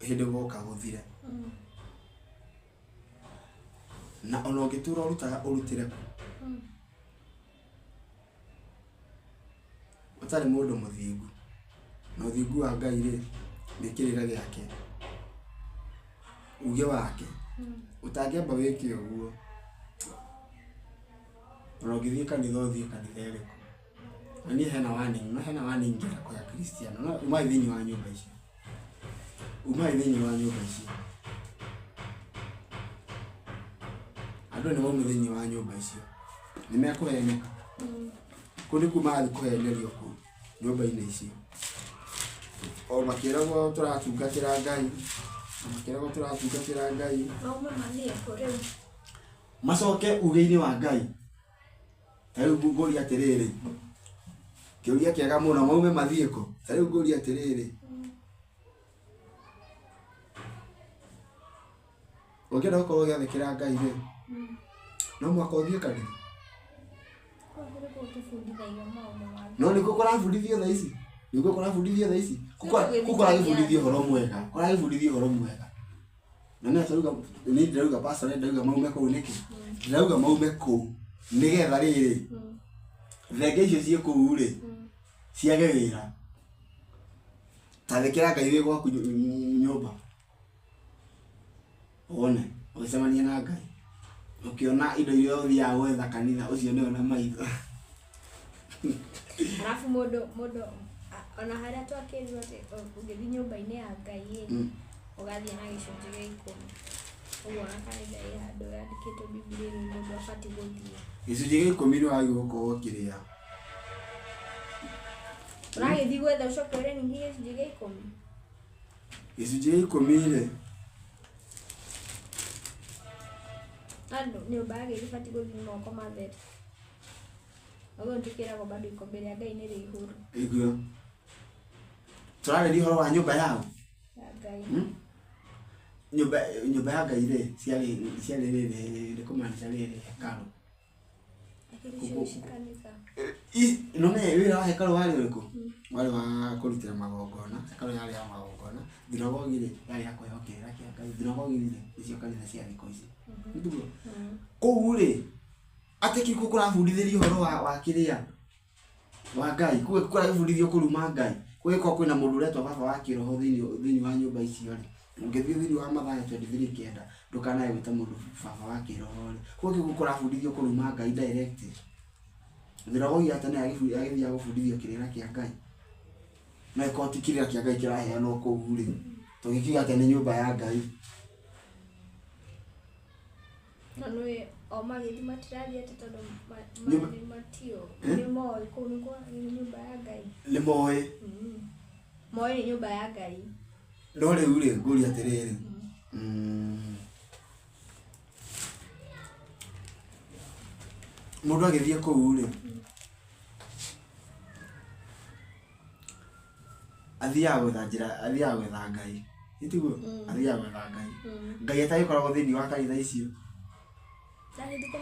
hĩndĩ gũgoka gũthire. Na ona ũngĩtũra ũrutaga ũrutĩre kũ? Ũtarĩ mũndũ mũthingu. Na ũthingu wa Ngai rĩ, nĩ kĩrĩra gĩake, uge wake. Ũtangĩamba wĩke ũguo, ona ũngĩthiĩ kanitha ũthiĩ kanitha ĩrĩkũ. Na niĩ hena warning, no hena warning ingĩenda kũhe Akristiano, no umai thĩinĩ wa nyũmba icio. Umai thĩinĩ wa nyũmba icio. Andũ nĩ maume thĩinĩ wa nyũmba icio. Nĩ mekũheneka. Kũu nĩkuo marathiĩ kũhenerio kũu nyũmba-inĩ icio. O makĩragwo tũratungatĩra Ngai, o makĩragwo tũratungatĩra Ngai. Maume mathiĩ kũ rĩu? Macoke uge-inĩ wa Ngai. Ta rĩu ngũria atĩrĩrĩ, kĩũria kĩega mũno, maume mathiĩ kũ? Ta rĩu ngũria atĩrĩrĩ, ũngĩenda gũkorwo ũgĩathĩkĩra Ngai rĩ, no mũhaka ũthiĩ kanitha? No nĩkuo kũrabundithio thaa ici? Nĩkuo kũrabundithio thaa ici? Kũu kũragĩbundithio ũhoro mwega, kũragĩbundithio ũhoro mwega. Na nĩ atauga nĩ ndĩrauga pastor nĩ ndĩrauga maume kũu nĩkĩ? Ndĩrauga maume kũu nĩgetha rĩrĩ thenge icio ciĩ kũu rĩ ciage wĩra. Tathĩkĩra Ngai wĩ gwaku nyũmba wone ũgĩcemania na Ngai ũkĩona indo iria ũthiaga gwetha kanitha ũcio nĩwe na maitho. Arabu mũndũ mũndũ ona harĩa twakĩrirwo atĩ ũngĩthiĩ nyũmba-inĩ ya Ngai ĩ, ũgathiĩ na gĩcunjĩ gĩa ikũmi. Ũguo ona kanitha ĩ handũ yandĩkĩtwo Bibilia-inĩ mũndũ abatiĩ gũthiĩ. Gĩcunjĩ gĩa ikũmi nĩ wagĩrĩirwo gũkorwo ũkĩrĩa. Ũragĩthiĩ gwetha ũcoke ũrĩe ningĩ gĩcunjĩ gĩa ikũmi? Gĩcunjĩ gĩa ikũmi rĩ, Andũ nyũmba ya Ngai ndĩbatiĩ gũthiĩ moko matheri. Ũguo nĩtũkĩragwo bado ikombe rĩa Ngai nĩ rĩihũru. Iguo. Tũrarĩria ũhoro wa nyũmba yao. Ya Ngai. Nyũmba nyũmba ya Ngai rĩ, ciarĩ ciarĩ rĩrĩ nĩ kũmaanisha rĩrĩ hekarũ. Lakini icio ici kanitha. No nĩ wĩra wa hekarũ warĩ ũrĩkũ? Warĩ wa kũrutĩra magongona. Hekarũ yarĩ ya magongona. Thunagogi rĩ, yarĩ ya kũheo kĩrĩra kĩa Ngai. Thunagogi rĩ, nĩcio kanitha cia thikũ ici. Nĩtiguo? Kũu rĩ, atĩ kĩu kũrabundithĩrio ũhoro wa wa kĩrĩa wa Ngai kũu kũrabundithio kũruma Ngai kũgĩkorwo kwĩna mũndũ ũretwo baba wa kĩroho thĩinĩ thĩinĩ wa nyũmba icio rĩ ũngĩthiĩ thĩinĩ wa Mathayo 23:9 ndũkanae gwĩta mũndũ baba wa kĩroho rĩ kũu kĩu kũrabundithio kũruma Ngai direct thunagogi ya tene yagĩthiaga gũbundithio kĩrĩra kĩa Ngai no ĩkorwo ti kĩrĩra kĩa Ngai kĩraheanwo kũu rĩ tũgĩkiuga atĩ nĩ nyũmba ya Ngai. Na nĩ o magĩthiĩ matirathiĩ atĩ tondũ nĩ matio Eh? nĩ moĩ kũu nĩ kwa nĩ nyũmba ya Ngai. Nĩ moĩ. Moĩ nĩ nyũmba ya Ngai. No rĩu rĩ ngũria atĩrĩrĩ. Mũndũ agĩthiĩ kũu rĩ athiaga gwetha njĩra athiaga gwetha Ngai. Ĩtiguo? Athiaga gwetha Ngai. Ngai atagĩkoragwo thĩinĩ wa kanitha icio.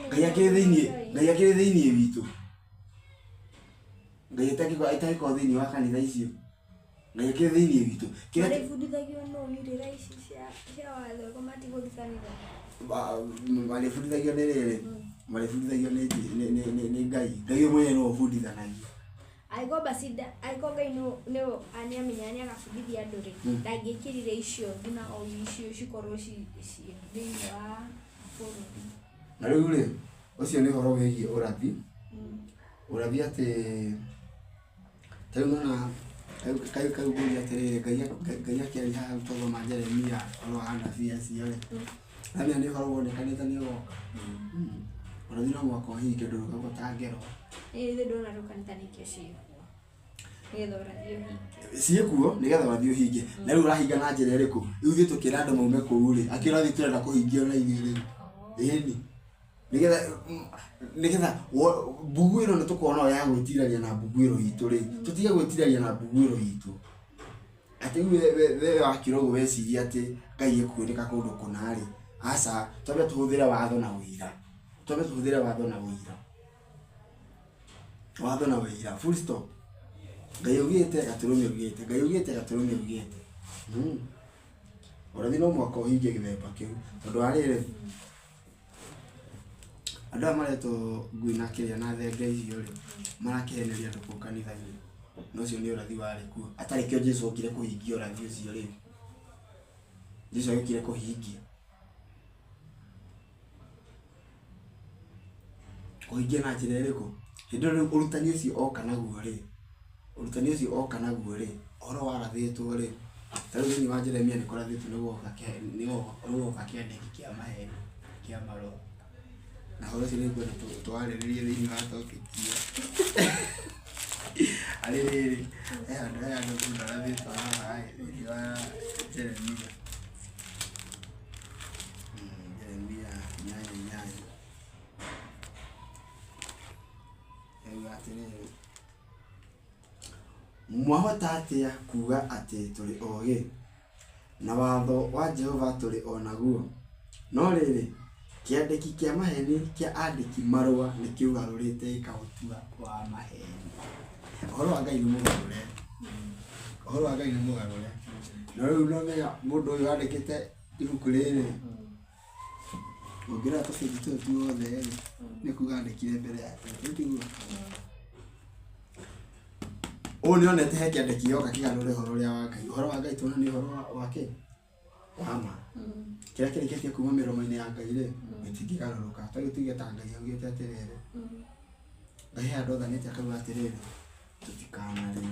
Ngai akĩrĩ thĩinĩ Ngai akĩrĩ thĩinĩ witũ. Ngai atagĩkoragwo thĩinĩ wa kanitha icio. Ngai akĩrĩ thĩinĩ witũ. Kĩrĩa Marĩbundithagio nũ irĩra ici cia cia watho ko matigũthiĩ kanitha? Marĩbundithagio nĩ rĩrĩ marĩbundithagio nĩ nĩ nĩ Ngai. Ngai we mwene nĩwe ũbundithanagia. Angĩkorwo basi angĩkorwo Ngai nĩ nĩamenyaga nĩagabundithia andũ rĩ, ndangĩkĩrire icio nginya o icio cikorwo ci ci thĩinĩ wa bũrũri. Na rĩu rĩ, ũcio nĩ ũhoro wĩgiĩ ũrathi. Ũrathi atĩ ta rĩu nĩwona kaĩ ngũria atĩrĩrĩ Ngai Ngai akĩaria haha twathoma Jeremia ũhoro wa anabii acio rĩ, amenya nĩ ũhoro wonekanĩte nĩ ũgoka. Ũrathi no mũhaka ũhinge ndũrũgagwo ta ngerwa. Ĩ ithuĩ ndona rĩu kanitha nĩkĩo ciĩkuo nĩgetha ũrathi ũhinge. Ciĩkuo nĩgetha ũrathi ũhinge. Na rĩu ũrahinga na njĩra ĩrĩkũ? Rĩu ithuĩ tũkĩra andũ maume kũu rĩ, akĩra ũrathi tũrenda kũhingia na ithuĩ rĩu. Ĩni. Nĩgetha nĩgetha mbuguĩro nĩ tũkorwo nayo ya gwĩtirania na mbuguĩro itũ rĩ, tũtige gwĩtirania na mbuguĩro itũ. Atĩ rĩu we wakira ũguo weciria atĩ Ngai ekuoneka kũndũ kũna rĩ, aca, twambe tũhũthĩre watho na ũira. Twambe tũhũthĩre watho na ũira. Watho na ũira, full stop. Ngai augĩte, gatũrũme augĩte, Ngai augĩte, gatũrũme augĩte. Ũrathi no mũhaka ũhingie gĩthemba kĩu, tondũ wa rĩrĩ, andũ aya maretwo ngui na kĩrĩa na thenge icio rĩ, marakĩheneria andũ kũu kanitha-inĩ. Na ũcio nĩ ũrathi warĩ kuo. Atarĩ kĩo Jesũ okire kũhingia ũrathi ũcio rĩ. Jesũ agĩũkire kũhingia. Kũhingia na njĩra ĩrĩkũ? Hĩndĩ ĩyo rĩu ũrutani ũcio oka naguo rĩ, ũrutani ũcio oka naguo rĩ, ũhoro warathĩtwo rĩ, ta rĩu thĩinĩ wa Jeremia nĩ kũrathĩtwo nĩ gũgoka kĩandĩki kĩa maheni kĩa marũa. Na ũhoro ũcio nĩ ngwenda twarĩrĩrie thĩinĩ wa topic ĩyo. Harĩ rĩrĩ, he handũ mũndũ arathĩtwo haha ĩ, thĩinĩ wa Jeremia. Jeremia 8:8. Ĩrauga atĩrĩrĩ, mwahota atĩa kuuga atĩ tũrĩ ogĩ, na watho wa Jehova tũrĩ o naguo? No rĩrĩ, kĩandĩki kĩa maheni kĩa andĩki marũa nĩkĩũgarũrĩte gĩkaũtua wa maheni. Ũhoro wa Ngai nĩ mũgarũre. Ũhoro wa Ngai nĩ mũgarũre. Na rĩu no menya mũndũ ũyũ wandĩkĩte ibuku rĩrĩ, ũngĩrora tũbĩnji tũtũ tuothe rĩ, nĩ kuga andĩkire mbere yake. Rĩu tiguo? Ũũ nĩ onete he kĩandĩki gĩoka kĩgarũre ũhoro ũrĩa wa Ngai. Ũhoro wa Ngai tuona nĩ ũhoro wa kĩ? Wa ma. Kĩrĩa kĩrĩkĩtie kuma mĩromo-inĩ ya Ngai rĩ, gĩtingĩgarũrũka. Ta rĩu tuge ta Ngai augĩte atĩrĩrĩ, Ngai he handũ athanĩte akauga atĩrĩrĩ, tũtikanarĩe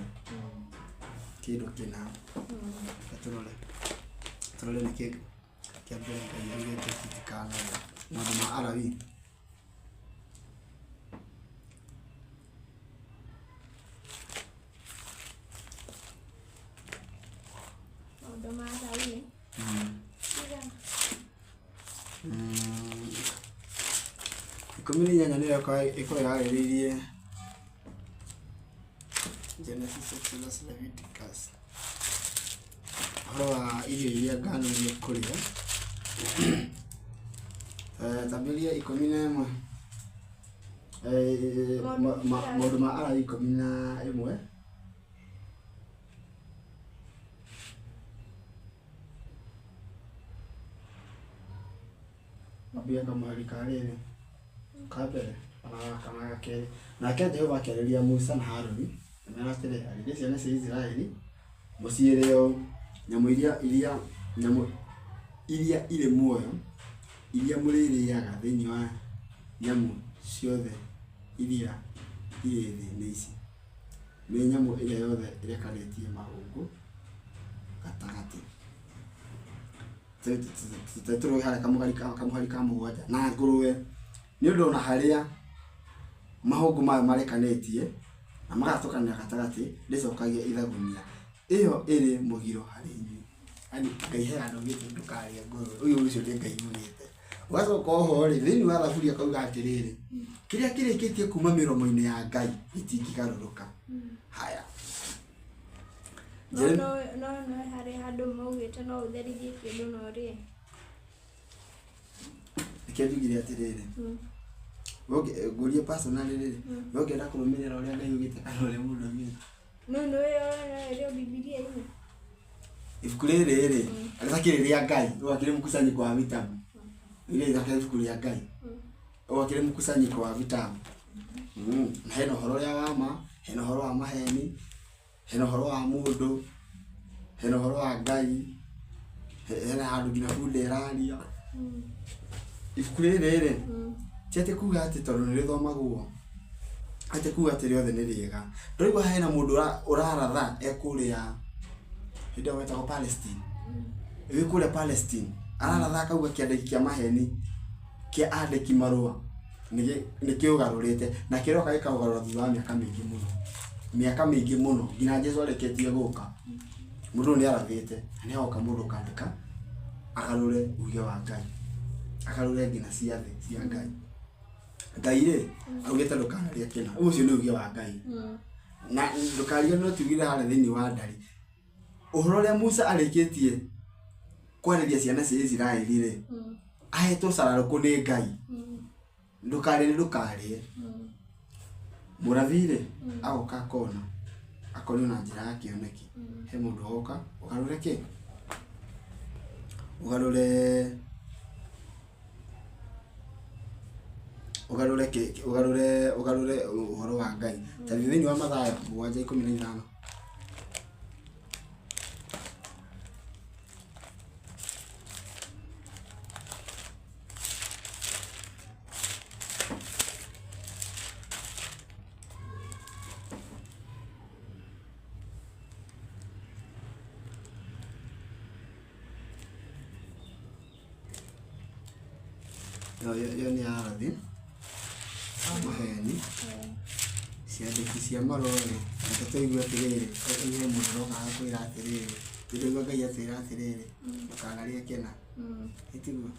kĩndũ kĩna. Reke tũrore. Tũrore nĩkĩ kĩa mbere Ngai augĩte tũtikanarĩe. Maũndũ ma Alawii. Maũndũ ma Alawii. 18 nĩyo ĩkoragwo yarĩrĩirie Genesis, Exodus, Leviticus. Ũhoro wa irio iria nganĩirio kũrĩa. Tambĩrĩria 11. Maũndũ ma Alawii 11. Ambia kamũhari ka rĩrĩ ka mbere kana ga kerĩ. Nake Jehova akĩarĩria Musa na Harũni akĩmeera atĩrĩ, arĩria ciana cia Isiraeli mũciĩre ũũ, nyamũ iria iria nyamũ iria irĩ muoyo iria mũrĩrĩaga thĩinĩ wa nyamũ ciothe iria irĩ thĩ nĩ ici: nĩ nyamũ ĩrĩa yothe ĩrekanĩtie mahũngũ gatagatĩ. Tũrũe harĩa kamũhari ka mũgwanja na ngũrũwe, nĩ ũndũ ona harĩa mahũngũ mayo marekanĩtie na magatũkanĩra gatagatĩ, ndĩcokagia ithagumia. Ĩyo ĩrĩ mũgiro harĩ inyuĩ. Yaani Ngai he handũ augĩte ndũkarĩe ngũrũwe, ũyũ ũcio nĩ Ngai ugĩte. Ũgacoka oho rĩ, thĩinĩ wa Thaburi akauga atĩrĩrĩ, kĩrĩa kĩrĩkĩtie kuma mĩromo-inĩ ya Ngai gĩtingĩgarũrũka. Haya. No no no harĩ handũ maugĩte no ũtherithie kĩndũ na ũrĩe. Nĩkĩo njugire atĩrĩrĩ, ngũrie personally rĩ, we ũngĩenda kũrũmĩrĩra ũrĩa Ngai augĩte kana ũrĩa mũndũ augĩte? No no ĩrĩ Bibilia-inĩ. Ibuku rĩrĩ rĩ, rĩtakĩrĩ rĩa Ngai, rĩu akĩrĩ mkusanyiko wa vitabu. Rĩrĩ rĩtakĩrĩ ibuku rĩa Ngai. Ũyũ akĩrĩ mkusanyiko wa vitabu. Na hena ũhoro ũrĩa wa ma, hena ũhoro wa maheni, hena ũhoro wa mũndũ, hena ũhoro wa Ngai, hena handũ nginya bunda ĩraria. Ibuku rĩrĩ rĩ, ti atĩ kuga atĩ tondũ nĩ rĩthomagwo, atĩ kuga atĩ rĩothe nĩ rĩega. Ndũraigua hena mũndũ ũraratha e kũrĩa hĩndĩ ĩyo gwetagwo Palestine, wĩ kũrĩa Palestine, araratha akauga kĩandĩki kĩa maheni kĩa andĩki marũa nĩ kĩũgarũrĩte, na kĩroka gĩkaũgarũra thutha wa mĩaka mĩingĩ mũno, mĩaka mĩingĩ mũno, nginya Jesũ arĩkĩtie gũka, mũndũ ũyũ nĩ arathĩte, na nĩ agoka mũndũ ũkandĩka agarũre uge wa Ngai, agarũre nginya ciathĩ cia Ngai. Ngai rĩ augĩte ndũkanarĩe kĩna, ũcio nĩ uge wa Ngai. Na ndũkariganĩrwo tugire harĩa thĩinĩ wa ndari ũhoro ũrĩa Musa arĩkĩtie kwarĩria ciana cia Isiraeli rĩ, ahetwo cararũkũ nĩ Ngai, ndũkarĩe nĩ ndũkarĩe. Mũrabii rĩ agoka akona akonio na njĩra ya kĩoneki, he mũndũ oka ũgarũre kĩ, ũgarũre ũgarũre kĩ, ũgarũre ũgarũre ũhoro wa Ngai. Ta thĩinĩ wa Mathayo 7:15. Ĩyo nĩ arathi maheni ciandĩki cia marũa rĩ, reke tũigue atĩrĩrĩ, he mũndũ ũroka agakwĩra atĩrĩrĩ, ndĩraigua Ngai atwĩra atĩrĩrĩ, ndũkanarĩe kĩna, ĩtiguo?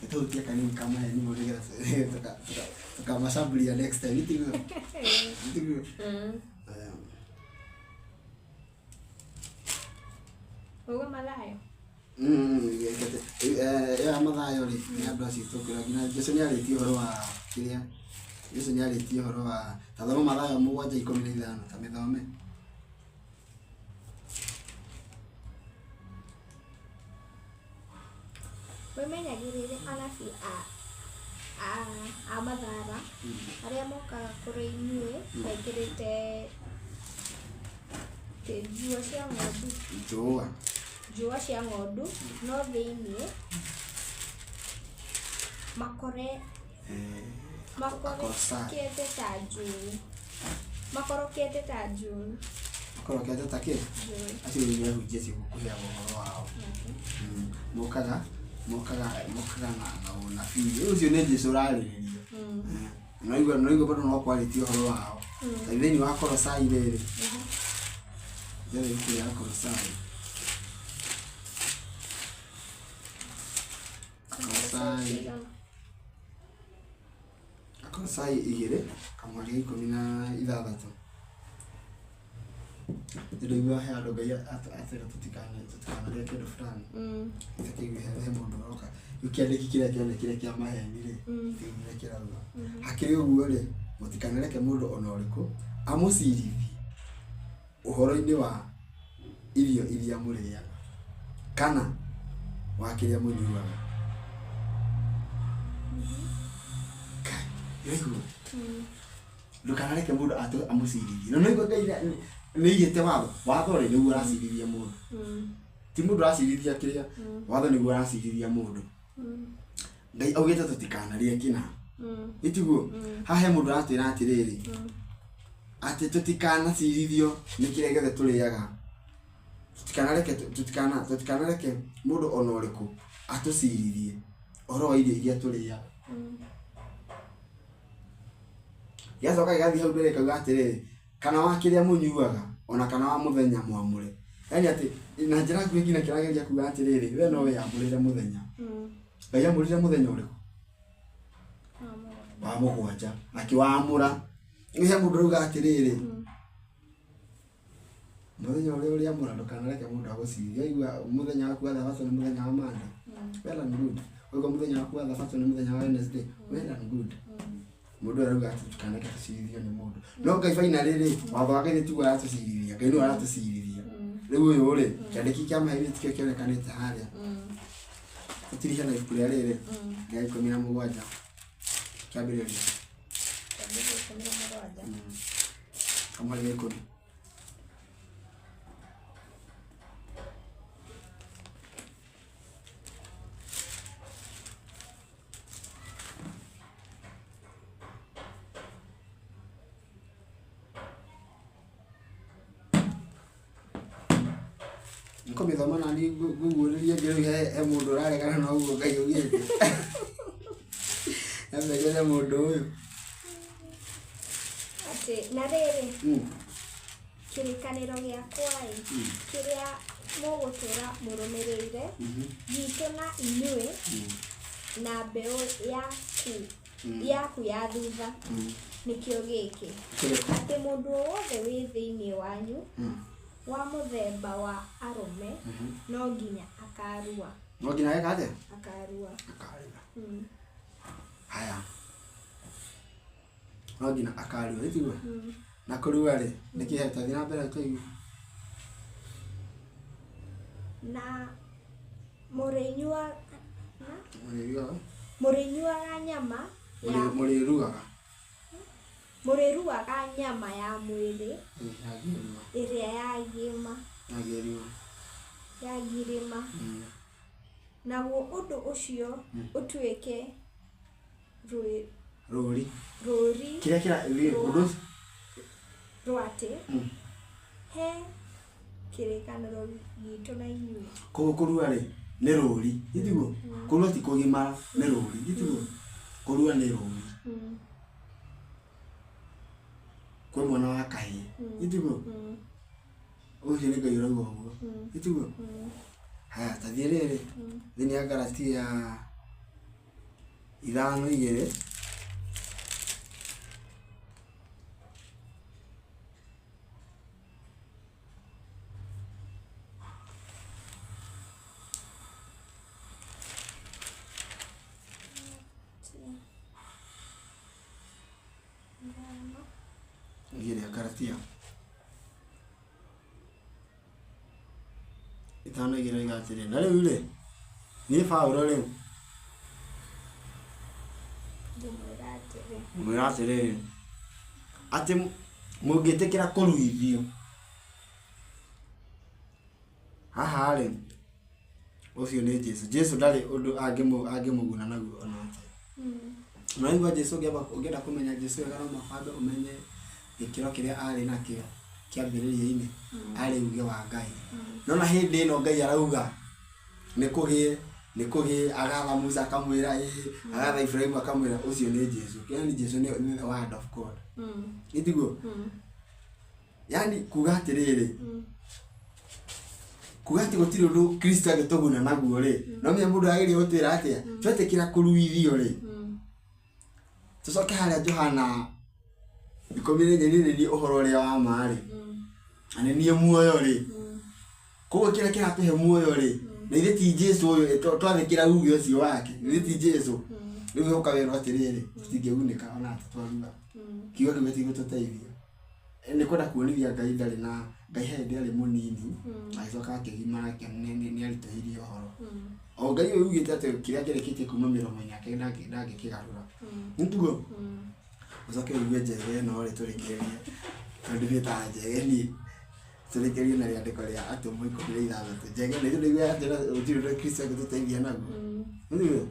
Tũhutie kanini ka maheni mau nĩgetha tũkamacambulia next time, ĩtiguo? Ĩtiguo? Ũguo Mathayo? Ĩyo ya Mathayo rĩ, nĩ andũ acio tũkwĩra nginya Jesũ nĩ arĩtie ũhoro wa kĩrĩa, Jesũ nĩ arĩtie ũhoro wa, ta thoma Mathayo 7:15, ta mĩthome. Wĩmenyagĩrĩre anabii a mathara arĩa mokaga kũrĩ inyuĩ mekĩrĩte njũa cia ng'ondu. Njũa. Njũa cia ng'ondu, no thĩinĩ makore makorokete ta njũi. Makorokete ta njũi. Makorokete ta kĩ? Njũi. Acio nĩ ahunjia acio ngũkũheaga ũhoro wao. Mokaga mokaga mokaga na ũnabii. Rĩu ũcio nĩ Jesũ ũrarĩrĩria. Noigua noigua bado no kwarĩtie ũhoro wao. Ta thĩinĩ wa Kolosai rĩrĩ. Rĩrĩ ibuku rĩa Kolosai. Akolosai. Akolosai 2 kamũhari ga 16. Ndĩraigua he handũ Ngai atwĩra tũtikanarĩe kĩndũ fulani. Ĩtakĩigue he mũndũ ũroka. Rĩu kĩandĩki kĩrĩa kĩonekire kĩa maheni rĩ, kĩaumire kĩrauga. Hakĩrĩ ũguo rĩ, mũtikanareke mũndũ ona ũrĩkũ amũcirithie ũhoro-inĩ wa irio iria mũrĩaga kana wa kĩrĩa mũnyuaga. Kai, ũraigua? Ndũkanareke mũndũ amũcirithie. Na nĩguo Ngai nĩ aigĩte watho. Watho rĩ, nĩguo ũracirithia mũndũ. Ti mũndũ ũracirithia kĩrĩa, watho nĩguo ũracirithia mũndũ. Ngai augĩte tũtikanarĩe kĩna. Ĩtiguo? Haha he mũndũ ũratwĩra atĩrĩrĩ, atĩ tũtikanacirithio nĩ kĩrĩa gĩothe tũrĩaga. Tũtikanareke tũtikanareke mũndũ ona ũrĩkũ atũcirithie ũhoro wa irio iria tũrĩaga. Gĩacoka gĩgathiĩ hau mbere gĩkauga atĩrĩrĩ, kana wa kĩrĩa mũnyuaga ona kana wa mũthenya mwamũre. Yaani atĩ na njĩra nguhĩ nginya kĩrageria kuga atĩrĩrĩ, we no wĩyamũrĩre mũthenya. Ngai amũrire mũthenya ũrĩkũ? Wa mũgwanja. Akĩwamũra. Rĩu he mũndũ ũrauga atĩrĩrĩ, mũthenya ũrĩa ũrĩamũra ndũkanareke mũndũ agũcirithie. Waigua mũthenya waku wa thabatũ nĩ mũthenya wa Monday, well and good. Waigua mũthenya waku wa thabatũ nĩ mũthenya wa Wednesday, well and good. Mũndũ arauga atĩ ndũkanareke tũcirithio nĩ mũndũ. No Ngai finally rĩ, watho wa Ngai nĩ tiguo aratũcirithia, Ngai nĩwe aratũcirithia. Rĩu ũyũ rĩ, kĩandĩki kĩa maheni tikĩo kĩonekanĩte harĩa. Tũtirihe na ibuku rĩa rĩrĩ, rĩa 17, kĩambĩrĩria. Kĩambĩrĩria 17. Kamũhari ga 10. Nĩkũmĩthoma nani ngũguũrĩrie ngĩrĩ he mũndũ ũraregana na ũguo Ngai augĩte. Amenyere mũndũ ũyũ. Atĩ na rĩrĩ, kĩrĩkanĩro gĩakwa-ĩ, kĩrĩa mũgũtũũra mũrũmĩrĩire, gitũ na inyuĩ, Na mbeũ yaku yaku ya thutha nĩkĩo gĩkĩ, Kĩrĩkũ? Atĩ mũndũ o wothe wĩ thĩinĩ wanyu wa mũthemba wa arũme no nginya akarua. No nginya geka atĩa? Akarua. Akarua. Haya, no nginya akarua, ĩtiguo? Na kũrua rĩ, nĩkĩ tathiĩ na mbere tũigue. Na mũrĩnyuaga na Mũrĩruaga. Mũrĩnyuaga nyama ya Mũrĩruaga. Mũrĩruaga nyama ya mwĩrĩ Yagĩrĩma. Ĩrĩa yagima Yagĩrĩma. Yagirima, naguo ũndũ ũcio ũtuĩke rũĩ Rũri. Rũũri Kĩrĩa kĩra ũndũ ũcio rwa atĩ he kĩrĩkanĩro gitũ na inyuĩ. Koguo kũrua rĩ nĩ rũri, gitiguo? Kũrua ti kũgimara, nĩ rũri, gitiguo? Kũrua nĩ rũri kwĩ mwana wa kahĩĩ, gitiguo? Ũcio nĩ Ngai ũrauga ũguo, gitiguo? Haya, tathiĩ rĩrĩ thĩinĩ ya Galatia 5:2. 2 Galatia 5:2 oiga atĩrĩ, na rĩu rĩ, niĩ Paũlũ rĩ, Ngũmwĩra atĩrĩ, ngũmwĩra atĩrĩrĩ, atĩ mũngĩtĩkĩra kũruithio haha rĩ, ũcio nĩ Jesũ. Jesũ ndarĩ ũndũ angĩmũguna naguo ona atĩa. Ũraigua Jesũ, ũngĩenda kũmenya Jesũ wega no mũhaka wambe ũmenye gĩkĩro kĩrĩa arĩ nakĩo kĩambĩrĩria-inĩ, arĩ uge wa Ngai. No na hĩndĩ ĩno Ngai arauga nĩ kũgĩe, nĩ kũgĩe, agatha Musa akamwĩra ĩĩ, agatha Ibrahimu akamwĩra, ũcio nĩ Jesũ. Yani Jesũ nĩ the word of God. Gĩtiguo? Yani kuga atĩrĩrĩ, kuga atĩ gũtirĩ ũndũ Kristo angĩtũguna naguo rĩ, no menya mũndũ agĩrĩire gũtwĩra atĩa? Twetĩkĩra kũruithio rĩ, tũcoke harĩa Johana 14, niĩ nĩ niĩ ũhoro ũrĩa wa ma rĩ, na nĩ niĩ muoyo rĩ. Koguo kĩrĩa kĩratũhe muoyo rĩ, na ithuĩ ti Jesũ ũyũ twathĩkĩra uge ũcio wake, ithuĩ ti Jesũ. Rĩu ũkawerwo atĩrĩrĩ, tũtingĩgunĩka ona atĩ twarua. Kiugo kĩu gĩtigũtũteithia. Nĩ kwenda kuonithia Ngai ndarĩ na Ngai he hĩndĩ arĩ mũnini, agĩcoka akĩgimara, nĩ aritũhirie ũhoro. O Ngai ũyũ ugĩte atĩ kĩrĩa kĩrĩkĩtie kuma mĩromo-inĩ yake ndangĩkĩgarũra. Nĩtiguo? Ũcoke ũigue njega ĩno rĩ, tũrĩkĩrĩrie, tondũ niĩ ta njege niĩ, tũrĩkĩrĩrie na rĩandĩko rĩa Atũmwo 16. Njege nĩ ũraigua atĩ gũtirĩ ũndũ Kristo angĩtũteithia naguo. Nĩtiguo?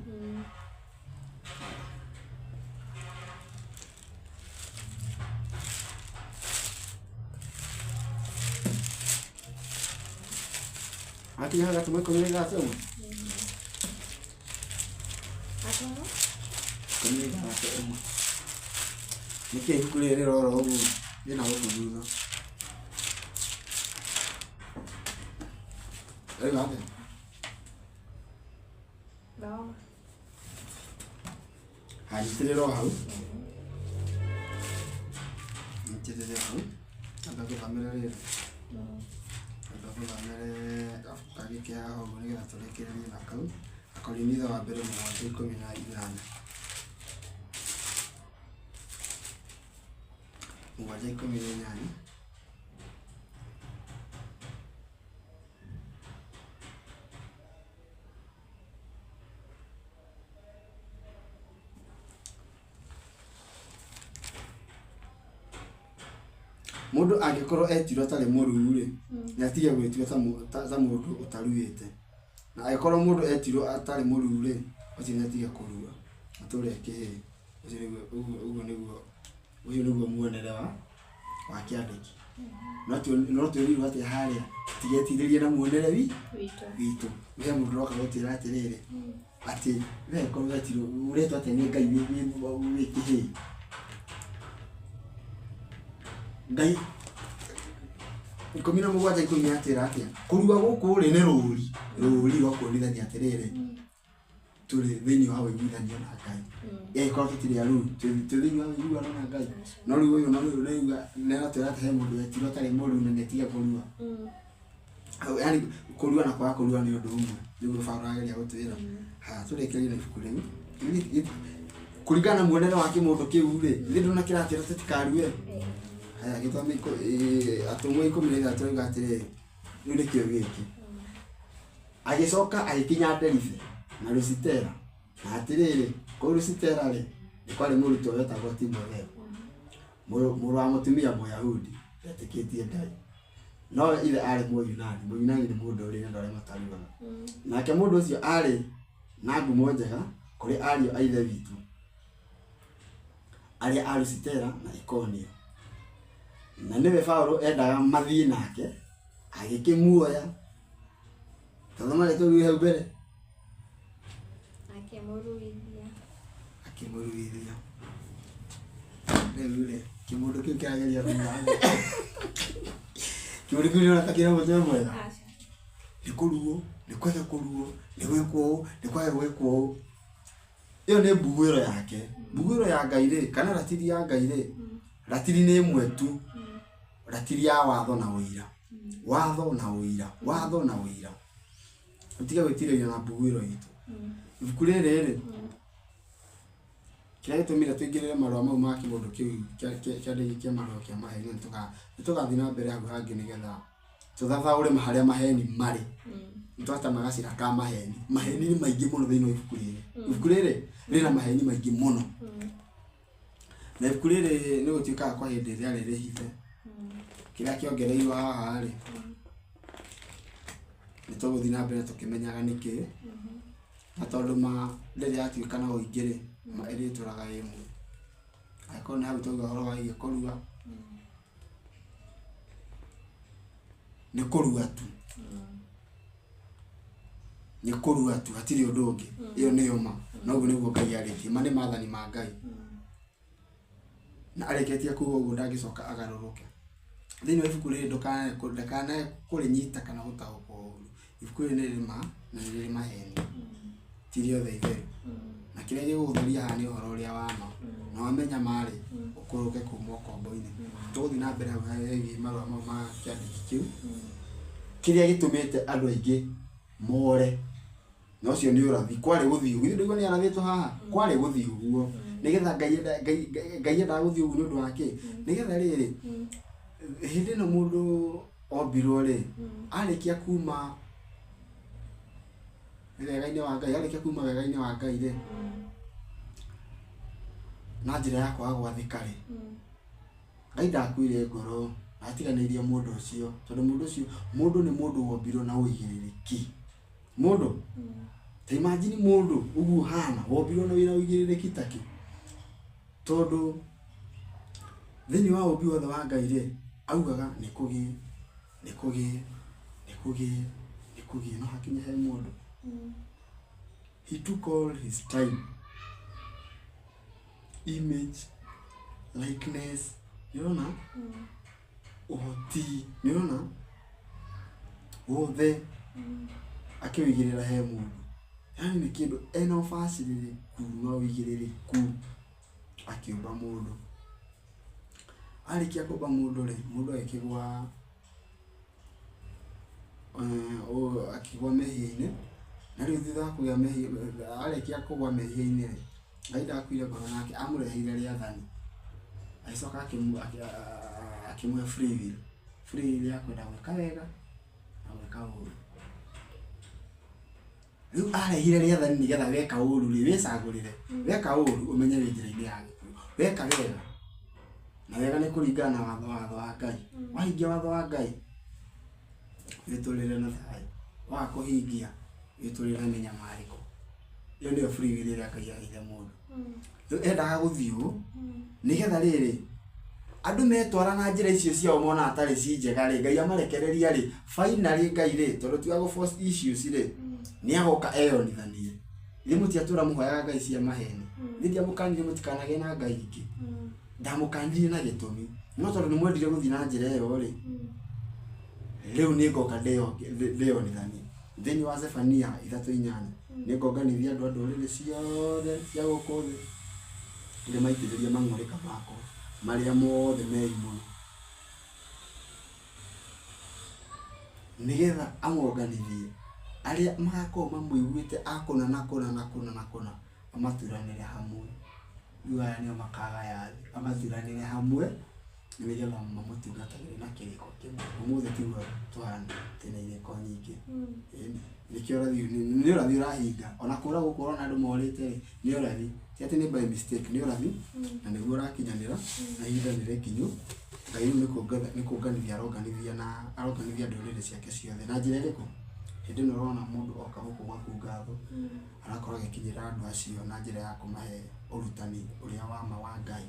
Akinya haha Atũmwo 16 ũguo? Atũmwo 16 ĩmwe. Nĩkĩ ibuku rĩrĩ rĩrora ũguo rĩna gũkũ thutha? Rĩu atĩa? Thoma. Hanyitĩrĩra o hau. Nyitĩrĩre hau. Amba ngũthamĩre rĩrĩ. Amba ngũthamĩre gabuku kangĩ ke haha ũguo nĩgetha tũrĩkĩrĩrie na kau. Akorinitho wa mbere 7:18. 7:18. Mũndũ angĩkorwo etirwo atarĩ mũruu rĩ, nĩ atige gwĩtua ta mũndũ ũtaruĩte. Na angĩkorwo mũndũ etirwo atarĩ mũruu rĩ, ũcio nĩ atige kũrua, atũre kĩhĩĩ. Ũcio nĩguo ũguo nĩguo ũcio nĩguo muonere wa kĩandĩki. No twĩrirwo atĩ harĩa tigetirĩrie na muonere witũ. Witũ. He mũndũ ũroka gũtwĩra atĩrĩrĩ, atĩ we korwo wetirwo ũretwo atĩa nĩ Ngai wĩ kĩhĩĩ. Ngai 17:10 atĩra atĩa? Kũrua gũkũ rĩ nĩ rũri, rũri rwa kuonithania atĩrĩrĩ. Tũrĩ thĩinĩ wa ũiguithanio na Ngai. Ĩkorwo tũtirĩ aruu, twĩ thĩinĩ wa ũiguano na Ngai. No rĩu ũyũ na rĩu nĩauga nĩaratwĩra atĩ he mũndũ wetirwo atarĩ mũruu na nĩatige kũrua. Yaani kũrua na kwaga kũrua nĩ ũndũ ũmwe, nĩguo Paũlũ arageria gũtwĩra. Haya, tũrĩkĩrĩrie na ibuku rĩu. Kũringana na muonere wa kĩmũndũ kĩu rĩ, githĩ ndũrona kĩratwĩra tũtikarue? Haya, gĩthome atũmwo 13 rauga atĩrĩrĩ, rĩu nĩkĩo gĩkĩ. Agĩcoka agĩkinya Deribe na Lusitera, na atĩrĩrĩ, kũu Lusitera rĩ, nĩ kwarĩ mũrutwo wetagwo Timotheo, mũrũ wa mũtumia Mũyahudi wetĩkĩtie Ngai, no ithe arĩ Mũyunani. Mũyunani nĩ mũndũ ũrĩ andũ arĩa mataruaga. Nake mũndũ ũcio arĩ na ngumo njega kũrĩ ariũ a ithe witũ arĩa a Lusitera na Ikonio. Na nĩwe Paũlũ endaga mathiĩ nake, agĩkĩmuoya. Tathoma rĩtwa rĩu hau mbere. Akĩmũruithia. Akĩmũruithia. Rĩu rĩ, kĩmũndũ kĩu kĩrageria kuuga atĩa? Kĩmũndũ kĩu nĩũrona ta kĩna mũtwe mwega? Aca. Nĩ kũruo, nĩ kwage kũruo, nĩ gwĩkwo ũũ, nĩ kwage gwĩkwo ũũ. Ĩyo nĩ mbuguĩro yake. Mbuguĩro ya Ngai rĩ, kana ratiri ya Ngai rĩ, ratiri nĩ ĩmwe tu. Ratiri ya watho na ũira. Watho na ũira, watho na ũira. Tũtige gwĩtirĩria na mbuguĩro itũ. Ibuku rĩrĩ rĩ, kĩrĩa gĩtũmire tũingĩrĩre marũa mau ma kĩmũndũ kĩu kĩandĩki kĩa marũa kĩa maheni nĩ tũgathiĩ na mbere hau hangĩ nĩgetha tũthathaũre harĩa maheni marĩ. Nĩ twatema gacĩra ka maheni. Maheni nĩ maingĩ mũno thĩinĩ wa ibuku rĩrĩ. Ibuku rĩrĩ rĩna maheni maingĩ mũno. Na ibuku rĩrĩ nĩ gũtuĩkaga kwa hĩndĩ rĩarĩ rĩhithe. Kĩrĩa kĩongereirwo haha rĩ, nĩ tũgũthiĩ na mbere tũkĩmenyaga nĩkĩ. Na tondũ ma ndĩrĩ yatuĩka na ũingĩ rĩ, ma ĩrĩtũraga ĩmwe. Angĩkorwo nĩ hau twauga ũhoro wĩgiĩ kũrua, nĩ kũrua tu. Nĩ kũrua tu, hatirĩ ũndũ ũngĩ. Ĩyo nĩyo ma. Na ũguo nĩguo Ngai arĩtie. Ma nĩ maathani ma Ngai. Na arĩkĩtie kuga ũguo ndangĩcoka agarũrũke. Thĩinĩ wa ibuku rĩrĩ ndũkanae kũrĩnyita kana gũtaũkwo ũru. Ibuku rĩrĩ nĩ rĩrĩ ma na nĩ rĩrĩ maheni. Ti rĩothe itheru. Na kĩrĩa gĩgũgũtheria haha nĩ ũhoro ũrĩa wa ma. Na wamenya ma rĩ, ũkũrũke kuma ũkombo-inĩ. Tũgũthiĩ na mbere hau hegiĩ marũa mau ma kĩandĩki kĩu. Kĩrĩa gĩtũmĩte andũ aingĩ more. Na ũcio nĩ ũrathi. Kwarĩ gũthiĩ ũguo. Githĩ ndũigua nĩ arathĩtwo haha? Kwarĩ gũthiĩ ũguo. Nĩgetha Ngai endaga gũthiĩ ũguo nĩ ũndũ wa kĩ? Nĩgetha rĩrĩ, hĩndĩ ĩno mũndũ ombirwo rĩ, arĩkia kuma wega-inĩ wa Ngai, arĩkia kuma wega-inĩ wa Ngai rĩ, na njĩra ya kwaga gwathĩka rĩ, Ngai ndakuire ngoro, atiganĩirie mũndũ ũcio, tondũ mũndũ ũcio, mũndũ nĩ mũndũ wombirwo na ũigĩrĩrĩki. Mũndũ, ta imagine mũndũ ũguo ũhana, wombirwo na wĩna ũigĩrĩrĩki ta kĩ? Tondũ thĩinĩ wa ũmbi wothe wa Ngai rĩ, augaga nĩ kũgĩe, nĩ kũgĩe, nĩ kũgĩe, nĩ kũgĩe, no hakinye he mũndũ. He took all his time. Image, likeness, nĩũrona? Ũhoti, nĩũrona? Wothe akĩwĩigĩrĩra he mũndũ. Yaani nĩ kĩndũ ena ũbacĩrĩrĩku na ũigĩrĩrĩku akĩũmba mũndũ. Arĩkia kũmba mũndũ rĩ, mũndũ agĩkĩgwa akĩgwa mehia-inĩ, na rĩu thutha wa kũgĩa mehia, arĩkia kũgwa mehia-inĩ rĩ, Ngai ndakuire ngoro nake, amũreheire rĩathani. Agĩcoka akĩmũhe free will. Free will ya kwenda gwĩka wega na gwĩka ũru. Rĩu arehire rĩathani nĩgetha weka ũru rĩ, wĩcagũrĩre. Weka ũru ũmenye wĩ njĩra-inĩ ya gĩkuũ. Weka wega, na wega nĩ kũringana na watho wa Ngai. Wahingia watho wa Ngai, wĩtũrĩre na thayũ. Waga kũhingia, wĩtũrĩre na mĩnyamarĩko. Ĩyo nĩyo free will ĩrĩa Ngai aheire mũndũ. Rĩu endaga gũthiĩ ũũ, nĩgetha rĩrĩ, andũ metwara na njĩra icio ciao monaga tarĩ ci njega rĩ, Ngai amarekereria rĩ, finally Ngai rĩ, tondũ ti wa gũ force issues rĩ, nĩ agoka eyonithanie. Ithuĩ mũtiatũra mũhoyaga ngai cia maheni. Ithuĩ ndiamũkanirie mũtikanagĩe na ngai ingĩ. Ndamũkanirie na gĩtũmi. No tondũ nĩ mwendire gũthiĩ na njĩra ĩyo rĩ, rĩu nĩ ngoka ndĩyonithanie. Thĩinĩ wa Zefania 3:8. Nĩngonganithia andũ a ndũrĩrĩ ciothe cia gũkũ thĩ, ndĩmaitĩrĩrie mang'ũrĩka makwa marĩa mothe mei mũno, nĩgetha amonganithie arĩa magakorwo mamũiguĩte a kũna na kũna na kũna na kũna, amaturanĩre hamwe. Rĩu aya nĩo makagaya thĩ, amaturanĩre hamwe nĩgetha mamũtungatagĩre na kĩrĩko kĩmwe. Ũmũthĩ tiguo tũhana, twĩna irĩko nyingĩ. Ĩni, nĩkĩo ũrathi nĩ ũrathi ũrahinga. Ona kũra gũkũ ũrona andũ morĩte rĩ, nĩ ũrathi. Ti atĩ nĩ by mistake, nĩ ũrathi na nĩguo ũrakinyanĩra na ihinda nĩ rĩkinyu. Ngai rĩu nĩ kũnganithia aronganithia na aronganithia ndũrĩrĩ ciake ciothe. Na njĩra ĩrĩkũ? Hĩndĩ ĩno ũrona mũndũ oka gũkũ gwaku ngatho, arakorwo agĩkinyĩra andũ acio na njĩra ya kũmahe ũrutani ũrĩa wa ma wa Ngai.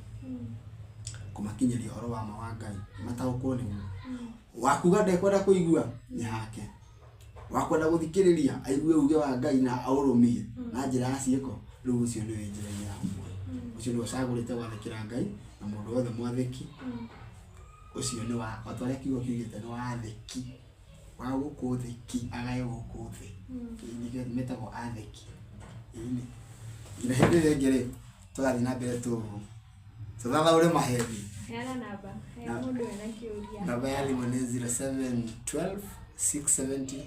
Kũmakinyĩria ũhoro wa ma wa Ngai, mataũkwo nĩguo. Wakuga ndekwenda kũigua, nĩ hake. Wakwenda gũthikĩrĩria, aigue uge wa Ngai na aũrũmie na njĩra ya ciĩko, rĩu ũcio nĩwe njĩra-inĩ ya muoyo. Ũcio nĩwe ũcagũrĩte gwathĩkĩra Ngai, na mũndũ wothe mwathĩki, ũcio nĩ wa, o ta ũrĩa kiugo kiugĩte nĩ wathĩki, wa gũkũ thĩ ki, agae gũkũ thĩ. Nĩkĩo metagwo athĩki. Ĩni. Nginya hĩndĩ ĩrĩa ĩngĩ rĩ, tũgathiĩ na mbere tũthathaũre maheni. Heana namba ya mũndũ wĩna kĩũria. Namba ya thimũ nĩ 0712 670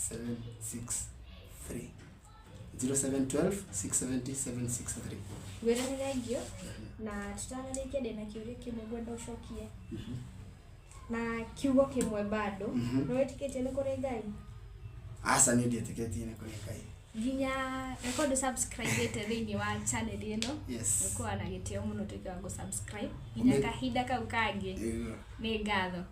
763. 0712 670 763. Ngwĩra nĩ thengio na tũtanarĩkia ndĩna kĩũria kĩmwe ngwenda ũcokie na kiugo kĩmwe bado. Nĩ wĩtĩkĩtie nĩ kũrĩ Ngai? Aca, niĩ ndiĩtĩkĩtie nĩ kũrĩ Ngai. Nginya rekondi subscribe thĩinĩ wa channel ĩno. Yes. Nĩkũa na gĩtĩo mũno tuĩke wa gũ-subscribe nginya kahinda kau kangĩ. Ĩguo. Nĩ ngatho.